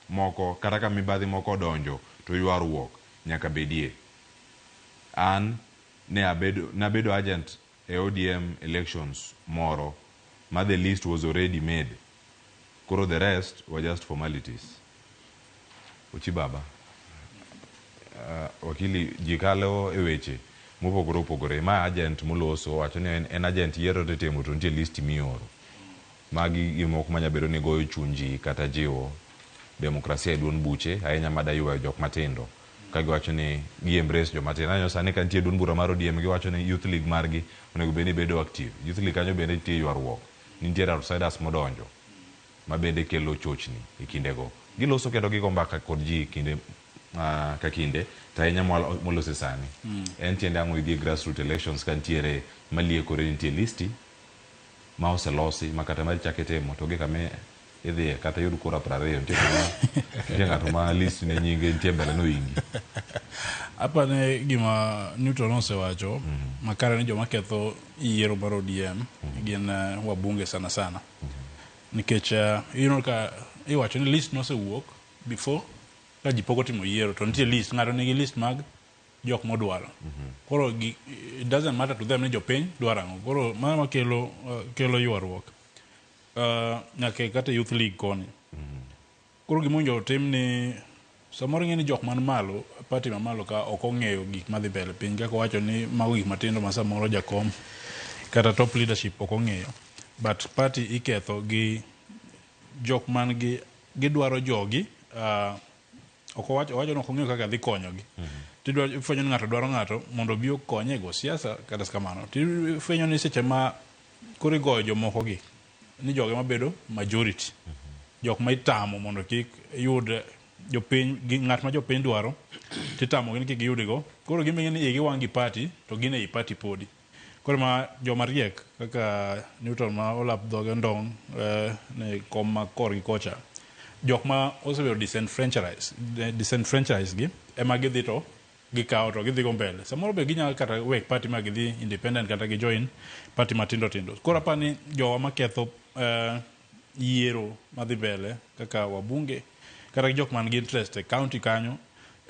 Speaker 1: moko kata ka mibadhi moko odonjo to ywaruok nyaka bedie. An ne abedo agent e ODM elections moro ma the list was already made. Koro the rest were just formalities. Ochi baba. Wakili ji kalo e weche mopogore opogore. Ma agent moloso wacho ni en agent yiero to itimo to nitie list mioro. Magi gimoko manya bedo ni goyo chuny ji kata jiwo demokrasia e duond buche ahinya mada ywayo jok matindo. Ka giwacho ni gi embrace joma tindo. Aneno sani ka nitie duond bura mar ODM giwacho ni youth league margi onego bed ni bedo active. Youth league kanyo bende nitie ywaruok. Nitiere outsiders modonjo ma bende kelo chochni e kindego. Giloso kendo gigo mbaka kod ji kinde ka kinde to ahinya molose sani. En tiende ang'o idhi e grassroots elections ka nitiere maliekore nitie listi ma oselosi ma kata mar chake timo to onge kama idhiye kata yud kura 20 nitie nitie ng'ato ma list ne nyinge nitie mbele noingi.
Speaker 2: Apane gima Newton osewacho makare ni joma ketho yiero mar ODM gin wabunge sana sana. Nikech iyudo ka iwacho ni list nosewuok before ka ji pok otimo yiero to nitie list ng'ato nigi list mag jok modwaro. Koro it doesn't matter to them ni jopiny dwaro ang'o. Koro mano makelo kelo ywaruok. Nyaka kata youth league koni. Koro gima owinjo otim ni Samoro ing'e ni jok man malo, party mamalo ka ok ong'eyo gik madhi mbele piny kaka owacho ni mago gik matindo ma samoro jakom kata top leadership ok ong'eyo. But party iketho gi jok man gi gidwaro jogi ok owacho owacho ni ok ong'eyo kaka dhi konyogi. Tidwa ifwenyo ni ng'ato dwaro ng'ato mondo obi okonye e go siasa kata kamano. Tifwenyo ni seche ma koro igoyo jomoko gi ni joge mabedo majority. Jok ma itamo mondo kik yud jopiny gi ng'at ma jopiny dwaro titamo gi ni kik giyudgo. Koro gin be ni igi wang' gi party to gin ei party podi. Koro ma joma riek kaka Newton ma olap dhoge ndong' ne kom ma korgi kocha. Jok ma osebedo disenfranchised gi ema gidhi to gikawo to gidhi go mbele. Samoro be ginyalo kata wek party ma gidhi independent kata gi join party matindo tindo. Koro aparo ni jowa maketho yiero madhi mbele kaka wabunge kata gi jok man gi interest e county kanyo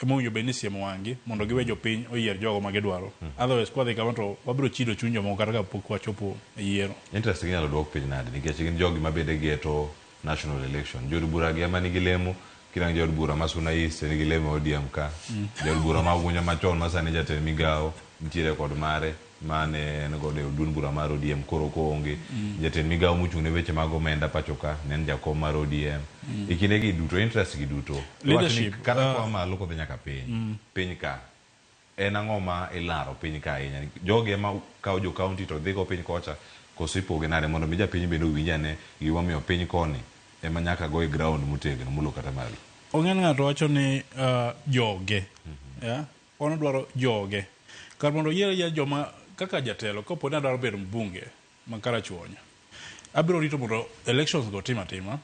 Speaker 2: ema owinjo bed ni siemo wang'gi mondo giwe jopiny oyier jogo ma gidwaro. Otherwise kwadhi kama to wabiro chido chuny jomoko kata ka pok wachopo e yiero.
Speaker 1: Interest gi inyalo duok piny nade nikech gin jogi ma bende geto national election. Jood bura gi ema nigi lemo, kirango jaod bura ma Suna East nigi lemo e ODM ka. Jaod bura ma Ugunja machon ma sani jatend migao nitiere kod mare mane en godo e duond bura mar ODM koro koonge. Jatend migao mochung' ne weche mag omenda pacho ka ne en jakom mar ODM. E kinde gi duto interest gi duto.
Speaker 2: Leadership,
Speaker 1: Kata koa malo kodhi nyaka piny. Piny ka en ang'o ma ilaro piny ka ahinya? Jogi ema kawo jo county to dhigo piny kocha koso ipoge nade mondo mi japiny bende owinj ane gimomiyo piny koni ema nyaka go e ground motegno molo kata malo.
Speaker 2: Ong'e ni ng'ato wacho ni joge. Yeah? On odwaro joge. Kar mondo oyier ayiera joma kaka jatelo kapo ni adwaro bedo mbunge ma Karachuonyo. Abiro rito mondo elections go tim atima.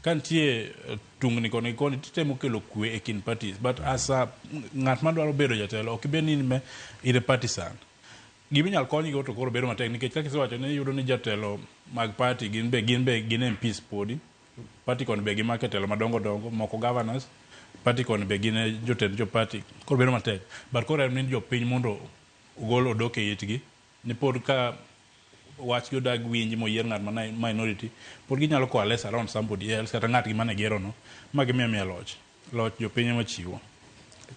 Speaker 2: Ka nitie tungni koni gi koni titemo kelo kwe e kind parties. But as a ng'at madwaro bedo jatelo ok ibed ni in in a partisan. Gima inyalo konygi to koro bedo matek nikech kaka isewacho ni iyudo ni jatelo mag party gin be gin be gin MPs podi. Party koni be gimako e telo madongo dongo, moko governors, party koni be gin e jotend jo party. Koro bedo matek. But koro en ni jopiny mondo ogol odok e itgi ni pod ka wach gi odag winji moyier ng'at ma minority pod ginyalo coalesce around somebody else kata ng'atgi mane giyiero no ma gimiya miya loch. Loch jopiny ema chiwo.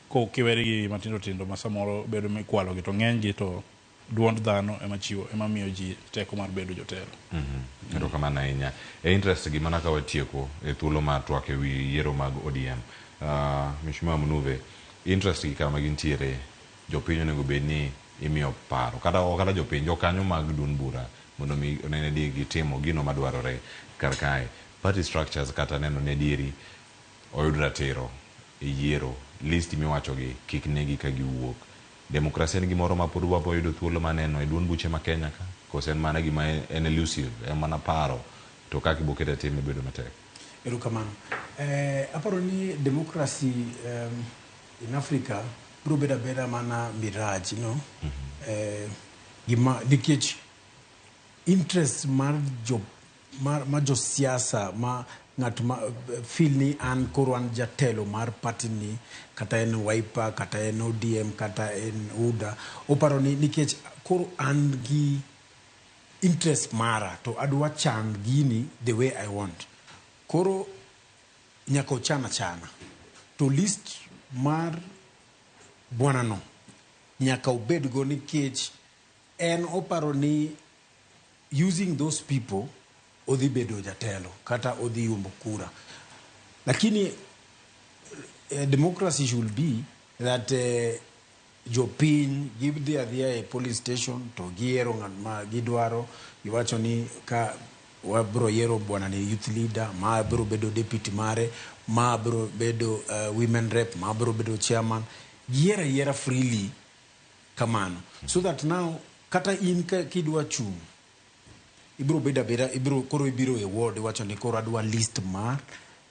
Speaker 2: Ko kiweri gi matindo tindo ma samoro bedo mikwalo gi to ng'eny gi to duond dhano ema chiwo ema miyo ji teko mar bedo jotelo.
Speaker 1: Erokamano ahinya. E interest gi mana ka watieko e thuolo mar twak e wi yiero mag ODM. Mheshimiwa Munuve, interest gi kama gintiere jopiny onego bed ni imiyo paro kata ok kata jopiny jokanyo mag duond bura mondo mi one ni gitimo gino madwarore kar kae. Party structures kata neno ni adieri oyud ratiro e yiero list miwacho gi kik negi ka giwuok. Demokrasia en gimoro ma pod wabo yudo thuolo mar neno e duond buche ma Kenya ka koso en mana gima en elusive en mana paro to kaka ibo kete time bedo matek.
Speaker 3: Erokamano. Aparo ni democracy in Africa biro bedo abeda mana mirage, you know? Gima nikech interest mar jo mar josiasa ma ng'at ma feel ni an koro an jatelo mar party ni kata en Wiper kata en ODM kata en UDA oparo ni nikech koro an gi interest mara to adwa chan gini the way I want. Koro nyaka ochan achana. To list mar bwana no nyaka obed go nikech en oparo ni using those people odhi bedo jatelo kata odhi yombo kura. Lakini democracy should be that jopiny gidhi adhiya e polling station to giyiero ng'at ma gidwaro. Giwacho ni ka wabro yiero bwana ni youth leader, ma bro bedo deputy mare, ma bro bedo women rep, ma bro bedo chairman. Giyiero ayiera freely kamano. So that now kata in ka kidwa chung' ibro bedo abeda ibro koro ibiro e ward iwacho ni koro adwa list mar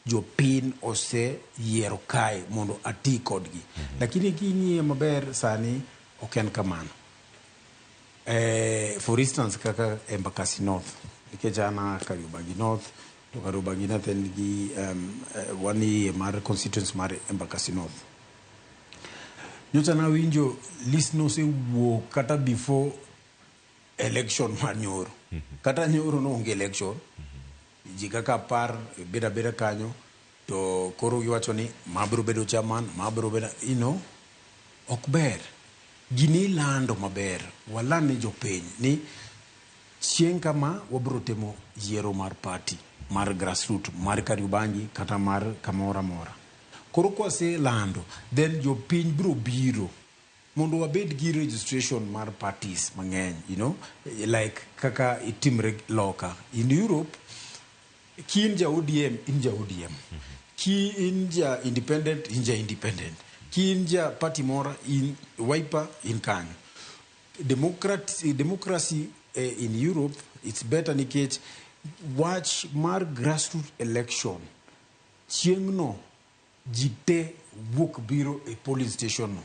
Speaker 3: jopiny oseyiero kae mondo ati kodgi. Lakini king'iye maber sani ok en kamano. For instance kaka Embakasi North, nikech an a Kariobangi North, to Kariobangi North en gi wan iye mar constituency mar Embakasi North. Nyocha nawinjo list nosewuok kata before election mar nyoro. Kata nyoro noonge election. Ji kaka 10 bedo abeda kanyo. To koro giwacho ni ma biro bedo chairman, ma biro bedo, you know, ok ber. Gini ilando maber, waland ne jopiny ni chieng' kama wabiro timo yiero mar party mar grassroot mar Kariobangi kata mar kamoro amora. Koro kwaselando, then jopiny biro biro mondo wabed gi registration mar parties mang'eny, you know, like kaka itimre loka. In Europe, ki in ja ODM, in ja ODM. Ki in ja independent, in ja independent. Ki in ja party moro, in Wiper, in kanyo. Democracy in Europe, it's better nikech wach mar grassroots election, chieng'no ji te wuok biro e polling station no.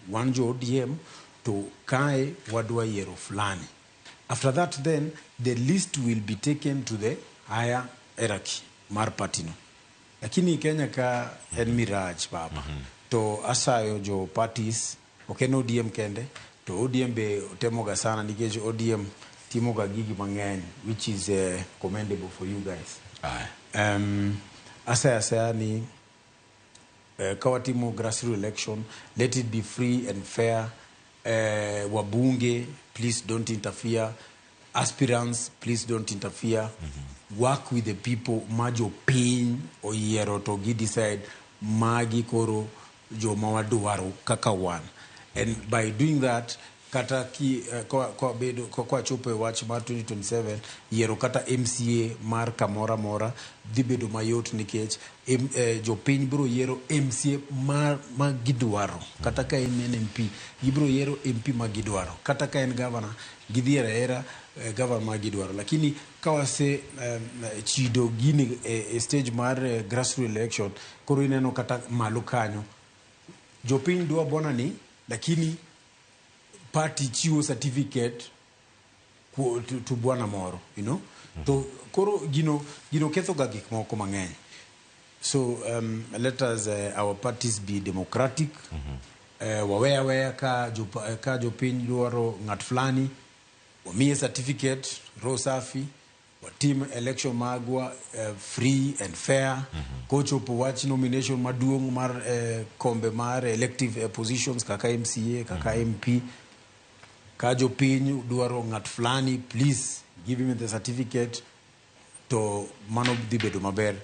Speaker 3: Wan jo ODM to kae wadwa yiero fulani. After that then, the list will be taken to the higher hierarchy mar party no. Lakini Kenya ka en mirach baba. To asayo jo parties, ok en ODM kende, to ODM be temoga sana nikech ODM timoga gigi mang'eny which is commendable for you guys. Asaya asaya ni ka watimo grassroots election, let it be free and fair. Wabunge, please don't interfere. Aspirants, please don't interfere. Work with the people ma jopiny oyiero to gi decide magi koro joma wadwaro kaka wan. And by doing that, kata ki kwa bedo kwa chopo e wach mar 2027 yiero kata MCA mar kamoro amora dhi bedo mayot nikech jopiny biro yiero MCA ma gidwaro. Kata ka en MP, gibiro yiero MP ma gidwaro. Kata ka en governor, gidhi yiero ayiera governor ma gidwaro. Lakini ka wase chido gini e stage mar grassroots election, koro ineno kata malo kanyo jopiny dwa bwana ni, lakini party chiwo certificate to bwana moro, you know. To koro gino ketho ga gik moko mang'eny. So let us our parties be democratic. Wawe aweya ka jopiny dwaro ng'at fulani, wamiye certificate ro safi, watim election magwa free and fair. Kochopo wach nomination maduong' mar kombe mar elective positions kaka MCA, kaka MP, ka jopiny dwaro ng'at fulani, please give him the certificate. To mano dhi bedo maber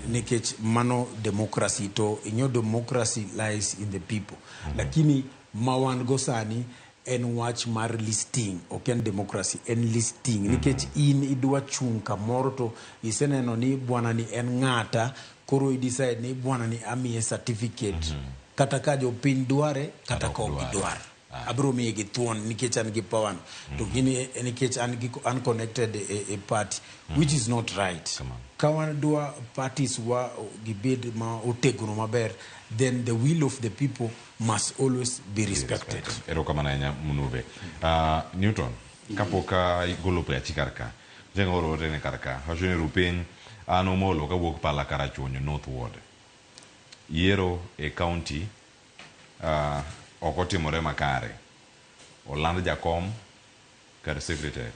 Speaker 3: nikech mano democracy. To ing'eyo democracy lies in the people. Lakini ma wan go sani en wach mar listing, ok en democracy, en listing. Nikech in idwa chung' kamoro to iseneno ni bwana ni en ng'ata, koro i decide ni bwana ni amiye certificate. Kata ka jopiny dware, kata ka ok gidwar, abiro miye gi thuon nikech an gi power no. To gini nikech an gi an connected e party, which is not right. Ka wadwa parties wa gibed ma otegno maber, then the will of the people must always be respected.
Speaker 1: Erokamano ahinya, Munuve. Newton, kapok igolo pachi kar ka, chieng' oro ote ne kar ka, wacho ni rupiny an Omolo kawuok Pala Karachuonyo North Ward. Yiero e county ok otimore makare. Oland jakom kar secretary.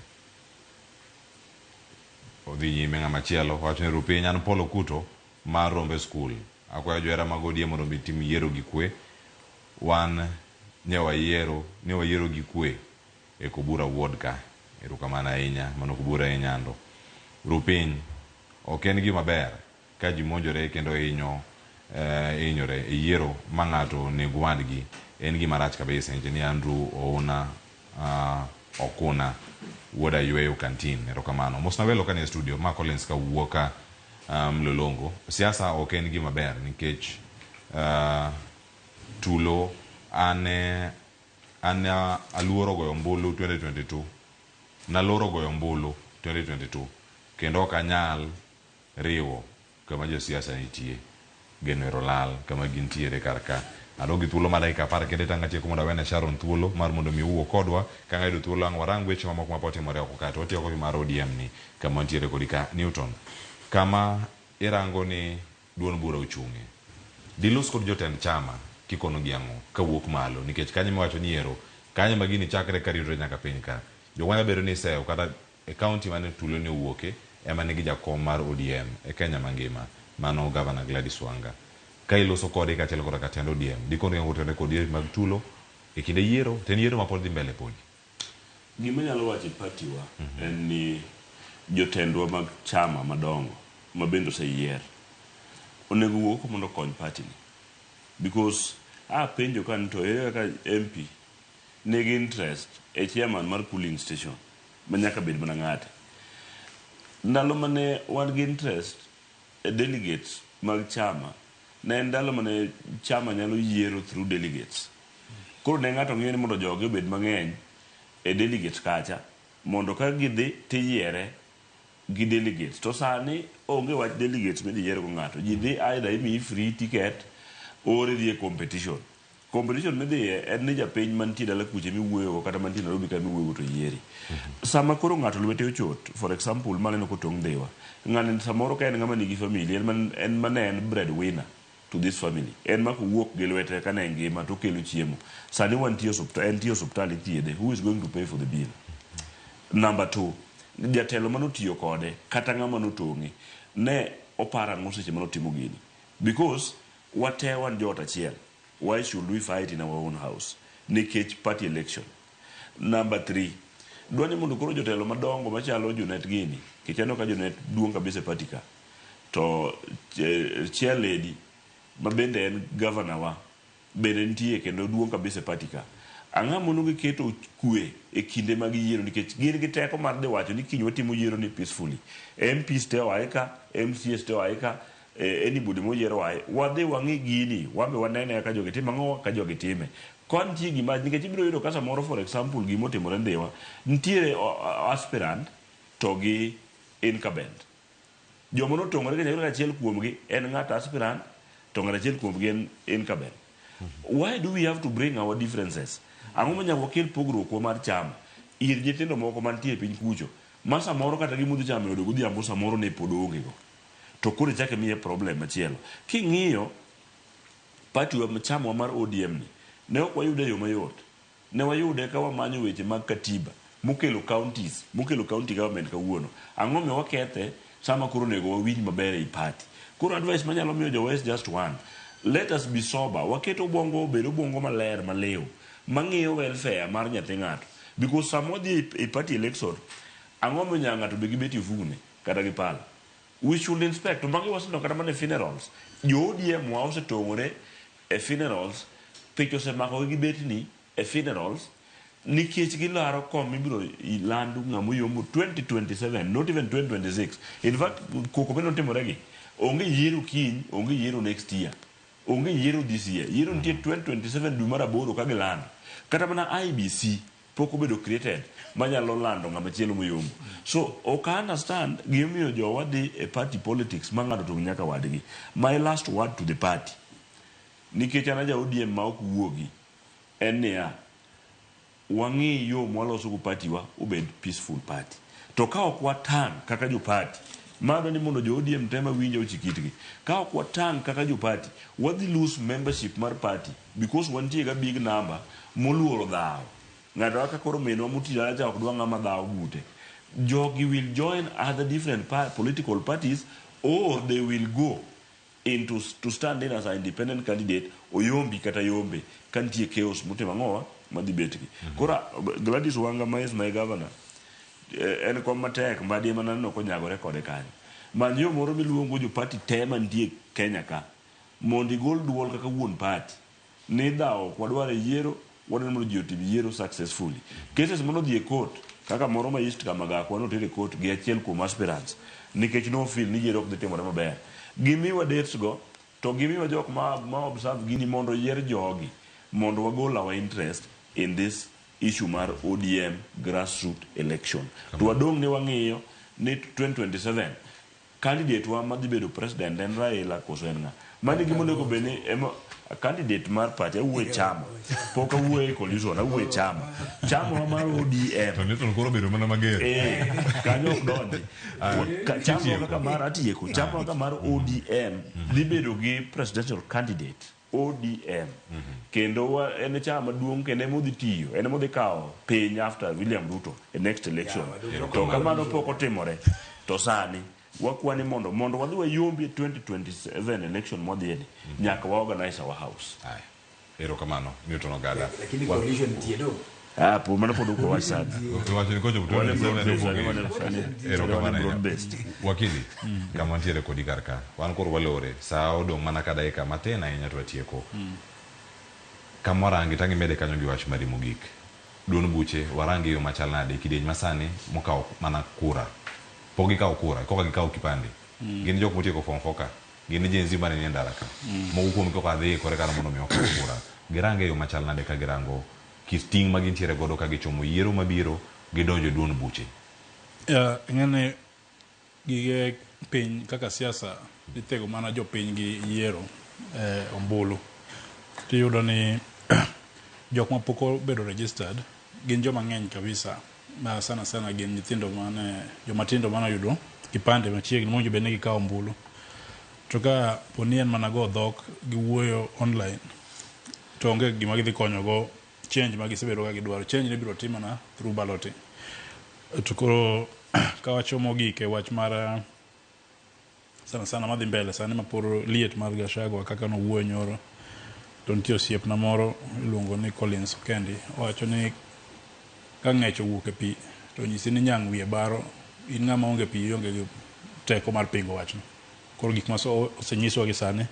Speaker 1: Odhi nyime ng'ama chielo wacho ni rupiny an Paul Okuto mar Rombe School. Akwayo johera mag ODM mondo mi tim yiero gi kwe. Wan ne wayiero gi kwe e Kobura Ward ka. Erokamano ahinya, mano Kobura e Nyando. Rupiny, ok en gima ber ka ji monjore kendo hinyore e yiero ma ng'ato onego wadgi. En gima rach kabisa. Engineer Andrew Ouna Okuna wuod Ayweyo Kantin. Erokamano. Mosna welo kanie studio ma Collins kawuok ka Mlolongo. Siasa ok en gima ber nikech tulo an aluoro goyo ombulu 2022. Naluoro goyo ombulu 2022 kendo ok anyal riwo kama josiasa nitie. Geno ero lal kama gintiere kar ka. Adong' gi thuolo mar dakika 10 kende tang' atieko mondo awene Sharon thuolo mar mondo mi owuo kodwa. Ka ng'ayudo thuolo ang' warang weche mamoko mapod timore oko ka to watieko gi mar ODM ni kama wantiere kodi ka Newton. Kama irango ni duond bura ochung'e. Dilos kod jotend chama kikono gi ang'o kawuok malo nikech kanyo miwacho ni ero kanyo ma gini chakre ka ridore nyaka piny ka. Jok manya bedo ni isewo kata e county mane tulo ni owuoke ema nigi jakom mar ODM e Kenya mangima. Mano Gavana Gladys Wanga. Ka iloso kode kaachiel koda ka tend ODM, dikoni ka otenore kod yore mag tulo e kinde yiero, to en yiero ma pod dhi mbele podi.
Speaker 8: Gima anyalo wacho e party wa en ni jotendwa mag chama madongo ma bende oseyier onego owuog oko mondo okony party ni. Because a penjo ka ni to ere kaka MP nigi interest e chairman mar polling station ma nyaka bed mana ng'ate. Ndalo mane wan gi interest e delegates mag chama ne en ndalo mane chama nyalo yiero through delegates. Koro ne ng'ato ng'iyo ni mondo joge obed mang'eny e delegates kacha mondo ka gidhi tiyiere gi delegates. To sani onge wach delegates midhi yiergo ng'ato. Ji dhi either imiyi free ticket or idhi e competition. Competition midhiye en ni japiny mantie dala kuche miwuoyogo kata mantie Nairobi ka miwuoyogo to yieri. Sama koro ng'ato lwete ochot, for example maneno kotong' Ndhiwa, ng'ani samoro ka en ng'ama nigi family, en man, en mane en bread winner to this family. En ma kowuok gi lwete ka ne ngima to okelo chiemo. Sani wantie osuptal, entie osuptal ithiedhe. Who is going to pay for the bill? Number 2, jatelo manotiyo kode kata ng'ama notong'e ne oparo ang'o seche manotimo gini? Because wate wan joot achiel. Why should we fight in our own house? Nikech party election. Number 3, dwa ni mondo koro jotelo madongo machalo Junet gini, nikech aneno ka Junet duong' kabisa e party ka, to chair lady ma bende en governor wa bende nitie kendo duong' kabisa e party ka. Ang'o mono giketo kwe e kinde mag yiero nikech gin gi teko mar dhi wacho ni kiny watimo yiero ni peacefully. MPs te oae ka, MCAs te oae ka, anybody moyier oae, wadhi wang'i gini, wan be wanene kaka jogi timo ang'o, ka jogi time. Ka nitie gima, nikech ibiro yudo ka samoro for example gima otimore Ndhiwa, nitiere aspirant to gi incumbent. Joma notong'ore ka nyaka achiel kuomgi en ng'at aspirant to ng'at achiel kuomgi en incumbent. Why do we have to bring our differences? Ang'o ma nyaka wakel pogruokwa mar chama ir nyithindo moko mantie e piny kucho ma samoro kata gima udhi chamo e ode godhiambo samoro ne pod oonge go. To koro ichako imiye problem machielo. King'iyo party wa chama wa mar ODM ni ne ok wayude e yo mayot. Ne wayude ka wamanyo weche mag katiba mokelo counties, mokelo county government kawuono. Ang'o omiyo wakethe sama koro onego wawinj maber ei party? Koro advice manyalo miyo jowa is just one. Let us be sober. Waket obwongo obed obwongo maler maliw mang'iyo welfare mar nyathi ng'ato. Because sama wadhi e party election, ang'o omiyo nyaka ng'ato be gi beti ofukune kata gi pala? We should inspect. To magi waseneno kata mana e funerals. Jo ODM wa osetong'ore e funerals, picha osemakogi gi betni e funerals nikech gilaro kom ibiro land ng'ama oyombo 2027, not even 2026. In fact, koko mane otimore gi, onge yiero kiny, onge yiero next year. Onge yiero this year. Yiero nitie 2027 dwe mar aboro ka gilando. Kata mana IEBC pok obedo created manyalo lando ng'ama chielo moyombo. So ok I understand gimomiyo jowa dhi e party politics ma ng'ato tong' nyaka wadgi. My last word to the party, nikech an aja ODM ma ok wuogi, en niya, wang'i yo mwaloso go party wa obed peaceful party. To ka ok watang' kaka jo party, ma adwa ni mondo jo ODM te mawinja ochik itgi. Ka ok watang' kaka jo party, wadhi lose membership mar party because wantie ga big number moluoro dhawo. Ng'ato kaka koro minwa moti dala cha ok dwa ng'ama dhawo bute. Jogi will join other different political parties or they will go into to stand in as an independent candidate oyombi kata yombe ka nitie chaos motimo ang'owa madhi betgi. Koro Gladys Wanga ma is my governor en kom matek mbadi ema naneno konyagore kode kanyo. Many yo moro miluongo jo party te mantie Kenya ka mondo igol duol kaka wuon party ni dhawo ok wadwar e yiero wadwaro mondo ji otim yiero successfully. Cases mane odhi e court kaka moro ma East Kamagakwa noter e court gi achiel kuom aspirants nikech no feel ni yiero ok dhi timore maber. Gimiwa dates go to gimiwa jok ma observe gini mondo oyier jogi mondo wagol our interest in this issue mar ODM grassroots election. To wadong' ni wang'iyo ni 2027 candidate wa madhi bedo president en Raila koso en ng'a? Mano e gima onego bed ni ema candidate mar party awuoyo e chama. Pok awuoyo e coalition, awuoyo e chama. Chama wa mar ODM.
Speaker 1: To Newton koro obedo mana mager.
Speaker 8: Kanyo ok donji. Chama wa kaka mar atieko, chama wa kaka mar ODM dhi bedo gi presidential candidate ODM. Kendo en e chama maduong' kendo ema odhi tiyo, en ema odhi kawo piny after William Ruto e next election. To kamano pok otimore. To sani Wakwa ni mondo mondo wadhi wayombi e 2027 election mwadhiye ni nyaka wa organize our house.
Speaker 1: Aya. Erokamano Newton Ogada.
Speaker 3: Lakini coalition nitie do.
Speaker 8: Ah, po mano pod ok wawach sana.
Speaker 1: Wacho ni kochopo
Speaker 8: Wan e
Speaker 1: 2027
Speaker 8: broad-based,
Speaker 1: ne
Speaker 8: wan e-
Speaker 1: Erokamano
Speaker 8: wan e
Speaker 1: ahinya.
Speaker 8: broad-based.
Speaker 1: Wakili, kama wantiere kodi kar ka. Wan koro walore. Saa odong' mana ka dakika matin ahinya to watieko. Kama warangi tang' imede kanyo gi wach mari mogik. Duond buche warangi e yo machal nade e kidieny masani mokawo mana kura. Pok gikawo kura, koka gikawo kipande. Gin jok motieko form 4 ka. Gin Gen Z mane nie ndara ka. Moko kuomgi koka dhi ikore kata mondo mi okaw kura. Girange e yo machal nade ka girango kit ting' ma gintiere godo ka gichomo yiero mabiro gidonjo e duond buche.
Speaker 2: Ing'eni gige piny kaka siasa ithego mana jopiny gi yiero ombulu. Tiyudo ni jok ma pok obedo registered gin joma ng'eny kabisa ma sana sana gin nyithindo mane joma tindo mane oyudo kipande machiegni mowinjo bed ni gikawo ombulu. To ka poni en mana go dhok gi wuoyo online to onge gima gidhi konyogo change ma gisebedo ka gidwaro. Change ni ibiro tim mana through balloting. To koro ka wachomo gik e wach mar sana sana madhi mbele sani ma pod liet mar Gachagua kaka nowuoyo nyoro to nitie osiepna moro iluongo ni Collins Okendi owacho ni ka ng'ech owuok e pi to nyisi ni nyang' wiye baro in ng'ama onge pi ionge gi teko mar pingo wachno. Koro gik ma osenyiswa gi sani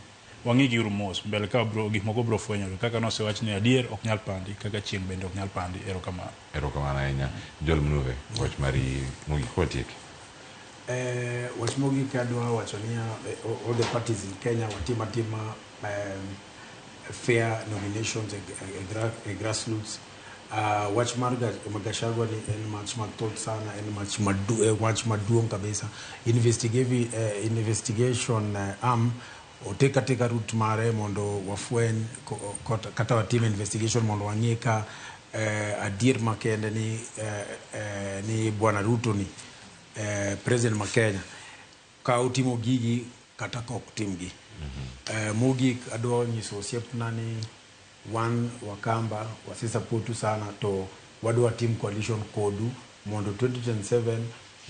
Speaker 2: wang'i gi uru mos mbele ka bro, gik moko biro fwenyore kaka nosewach ni adier ok nyal pandi kaka chieng' bende ok nyal pandi. Erokamano.
Speaker 1: Erokamano ahinya. Joel Mnuve, wach mari mogik kwatieki.
Speaker 3: Wach mogik adwa wacho niya, all the parties in Kenya watim atima fair nominations e grassroots. Wach mar Gachagua ni en wach mathoth sana, en wach maduong' kabisa. Investigation arm otek ateka route mare mondo wafweny kata watim investigation mondo wang'e ka adier makende ni Bwana Ruto ni president ma Kenya ka otimo gigi kata ka ok timgi. Mogik adwa nyiso osiepna ni wan Wakamba wasesapotu sana to wadwa tim coalition kodu mondo 2027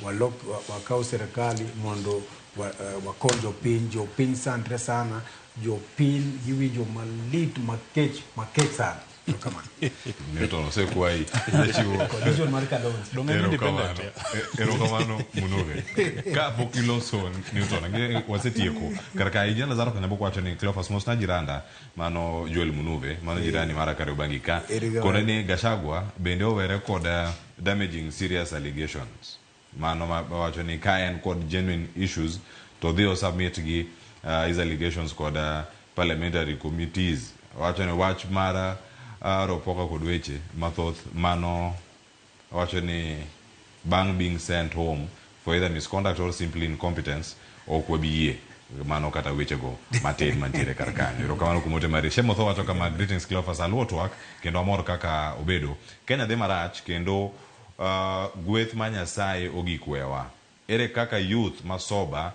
Speaker 3: walok wakaw serikali mondo wakony jopiny. Jopiny sandre sana, jopiny giwinjo malit makech sana. Erokamano.
Speaker 1: Newton osekwayi jachiwo.
Speaker 3: Coalition mar Kalonzo.
Speaker 2: Donge en independent?
Speaker 1: Erokamano Munuve. Ka pok iloso Newton, wasetieko. Kar ka Ijana Lazaro Kanyambuko wacho ni Cleophas mosna jiranda mano Joel Munuve, mano jirani mara Kariobangi ka. Kone ni Gachagua bende owere kod damaging serious allegations. Mano wacho ni ka en kod genuine issues to dhi o submit gi his allegations kod parliamentary committees. Wacho ni wach mar ropoka kod weche mathoth mano wacho ni bang' being sent home for either misconduct or simply incompetence ok wabi yie mano kata wechego matin mantiere kar kanyo. Erokamano kuom ote mari. Shemotho wacho kama, greetings Cleophas, aluwo twak kendo amor kaka obedo. Kenya dhi marach kendo gweth ma Nyasaye ogik wewa. Ere kaka youth masoba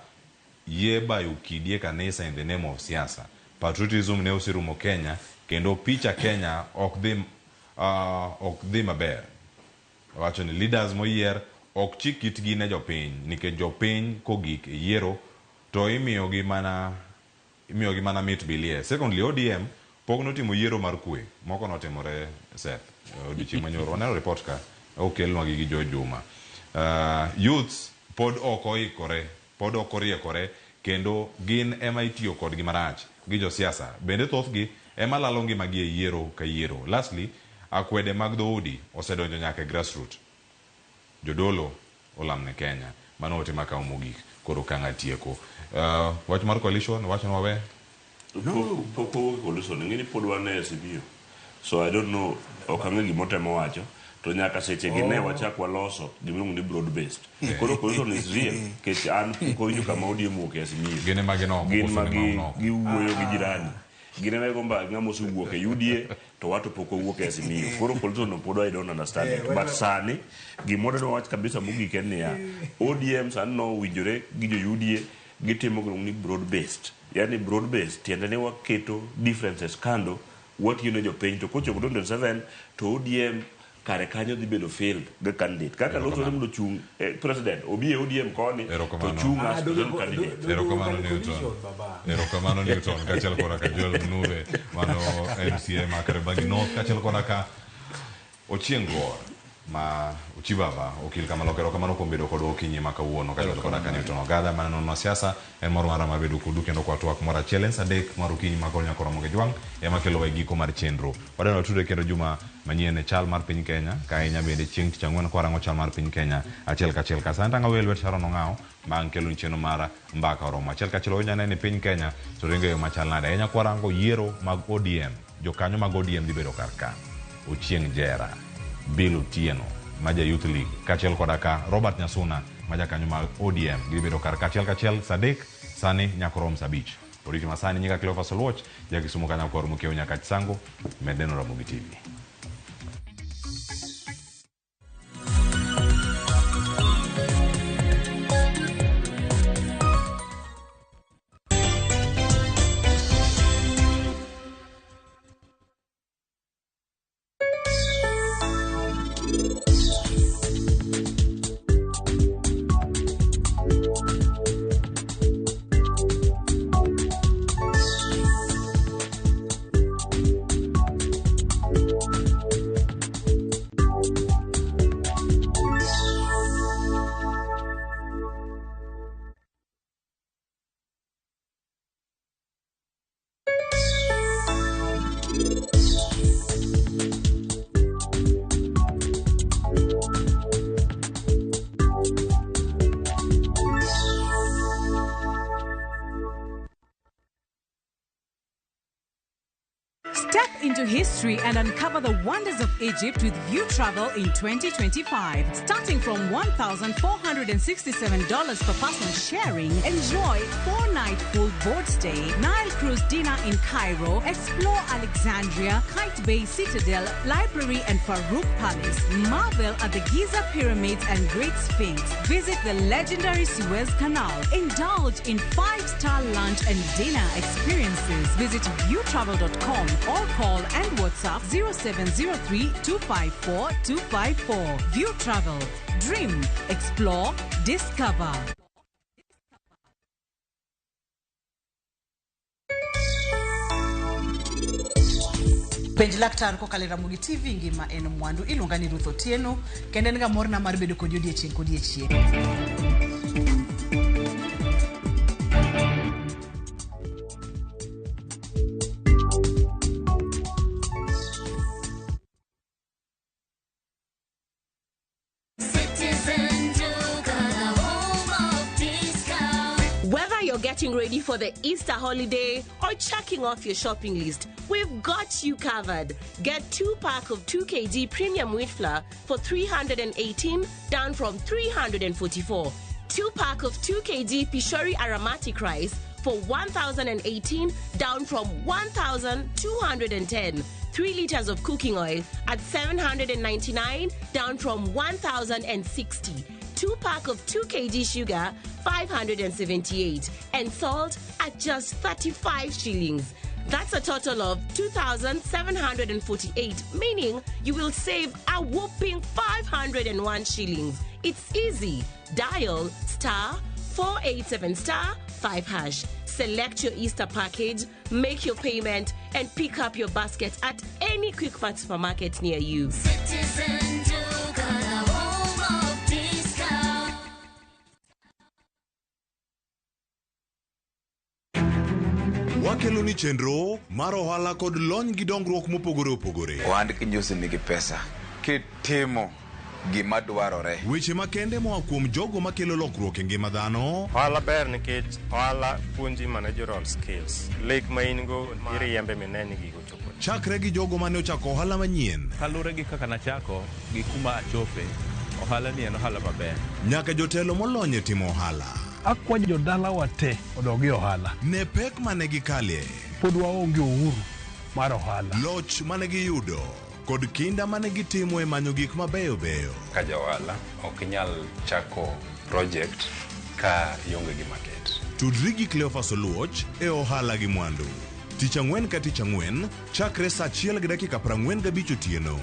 Speaker 1: yie bayo kidi e kanisa in the name of siasa? Patriotism ne oserumo Kenya kendo picha Kenya ok dhi maber. Wacho ni leaders moyier ok chik kitgi ne jopiny nikech jopiny kogik e yiero to imiyogi mana mit bilie. Secondly, ODM pok notimo yiero mar kwe. Moko notimore Seth odiochieng' manyoro. Waneno report ka okelnwa gi Joe Juma. Youths pod ok oikore, pod ok oriekore kendo gin ema itiyo kodgi marach gi josiasa. Bende thothgi ema lalo ngimagi e yiero ka yiero. Lastly, akwede mag dhoudi osedonjo nyaka e grassroots. Jodolo olamne Kenya. Mano ote makawo mogik. Koro ka ng'atieko. Wach mar coalition, wach no wawe?
Speaker 8: Pok owuok e coalition, ing'e ni pod wan e Azimio. So I don't know, ok ang'e gima otemo wacho. To nyaka seche gi ne wachak waloso gimiluongo ni broad based. Koro coalition is real, nikech an pok awinjo kama ODM owuok e Azimio.
Speaker 1: Gin ema gin oko,
Speaker 8: Gin
Speaker 1: koso
Speaker 8: ma
Speaker 1: ni ma oko?
Speaker 8: giwuoyo gi jirani. Gin ema gigo mbaka gi ng'ama osewuok e UDA to wato pok owuok e Azimio. Koro coalition no pod I don't understand it. But sani gima wadwa wach kabisa mogik en niya, ODM sani nowinjore gi jo UDA gitimo gimiluongo ni broad based. Yani broad based tiende ni waketo differences kando, watiyo ne jopiny. To kochopo 2027 to ODM Kare kanyo dhi bedo failed gi candidate. Kaka losore mondo ochung' eh, president obi e ODM koni to
Speaker 1: Erokamano.
Speaker 8: chung' as president candidate.
Speaker 1: Erokamano Newton. Erokamano Newton kaachiel koda ka Joel Mnuve mano MCA ma Kariobangi North kaachiel koda ka Ochieng' Gor ma Ochibaba okil Kamaloka. Erokamano kuom bedo kodwa okinyi ma kawuono kaachiel koda ka Newton Ogada mana nono siasa en mor mara mar bedo kodu kendo kwa twak moro achiel en saa adek mar okinyi ma koro nyaka romo gi jwang' ema kelowa e giko mar chenro. Wadwaro watudre kendo juma manyien e chal mar piny Kenya ka ahinya bende chieng' tich ang'wen kwarango chal mar piny Kenya achiel kachiel ka sani tang'o weyo lwet Sharon Ong'awo bang' kelo ni chenro mar mbaka oromo achiel kachiel wawinjo ane ni piny Kenya to ringo e yo machal nade ahinya kwarango yiero mag ODM jokanyo mag ODM dhi bedo kar ka Ochieng' Jera, Bill Otieno ma ja Youth League kaachiel koda ka Robert Nyasuna ma jakanyo mag ODM gidhi bedo kar ka achiel kachiel saa adek sani nyaka orom saa abich. Oriti masani nyinga Cleophas Oluoch ja Kisumu ka nyakwar Mokiewo Nyakach Sango med neno Ramogi TV.
Speaker 5: Step into history and uncover the wonders of Egypt with View Travel in 2025. Starting from $1,467 per person sharing, enjoy 4-night full board stay, Nile cruise dinner in Cairo, explore Alexandria, Kite Bay Citadel, Library and Farouk Palace, marvel at the Giza Pyramids and Great Sphinx, visit the legendary Suez Canal, indulge in 5-star lunch and dinner experiences. Visit viewtravel.com or call and WhatsApp 0703 254 254. View Travel. Dream, explore, discover.
Speaker 6: Penj laktar kokalo e Ramogi TV ngima en mwandu. Iluonga ni Ruth Otieno kendo en ga morna mar bedo kodi odiechieng' kodiechieng'.
Speaker 7: Citizen Duka, the home of discount.
Speaker 9: Whether you're getting ready for the Easter holiday or checking off your shopping list, we've got you covered. Get 2 pack of 2 kg premium wheat flour for 318 down from 344. 2 pack of 2 kg Pishori aromatic rice for 1018 down from 1210. 3 liters of cooking oil at 799 down from 1060. 2 pack of 2 kg sugar 578 and salt at just 35 shillings. That's a total of 2,748, meaning you will save a whopping 501 shillings. It's easy. Dial star 487 star 5 hash. Select your Easter package, make your payment, and pick up your basket at any Quickmart supermarket near you.
Speaker 7: Citizen Duka, the home of discount.
Speaker 25: Wakelo ni chenro mar ohala kod lony gi dongruok mopogore opogore.
Speaker 27: Ohand kinyosi nigi pesa kitimo gima dwarore.
Speaker 25: Weche makende moa kuom jogo makelo lokruok e ngima dhano.
Speaker 10: Ohala ber nikech ohala puonji managerial skills. Lek ma in go iriembe mine ni gigo chopo.
Speaker 25: Chakre gi jogo mane ochako ohala manyien.
Speaker 11: Kaluwore gi kaka nachako gi kuma achope, ohala ni en ohala maber.
Speaker 25: Nyaka jotelo molony e timo ohala.
Speaker 12: Akwayo jodalawa te odog e ohala.
Speaker 25: Ne pek mane gikalie.
Speaker 12: Pod waonge uhuru mar ohala.
Speaker 25: Loch mane giyudo kod kinda mane gitimo e manyo gik mabeyo beyo.
Speaker 13: Ka ja ohala ok inyal chako project ka ionge gi market.
Speaker 25: Tudri gi Cleophas Oluoch e ohala gi mwandu. Tich ang'wen ka tich ang'wen chakre saa achiel gi dakika 45 otieno.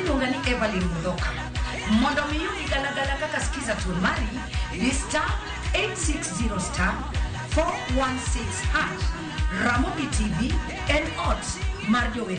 Speaker 14: iluonga ni Evelyn Mudhoka. Mondo mi iyudi galagala kaka skiza tune mari, di star 860 star 416 hash. Ramogi TV en ot mar jower.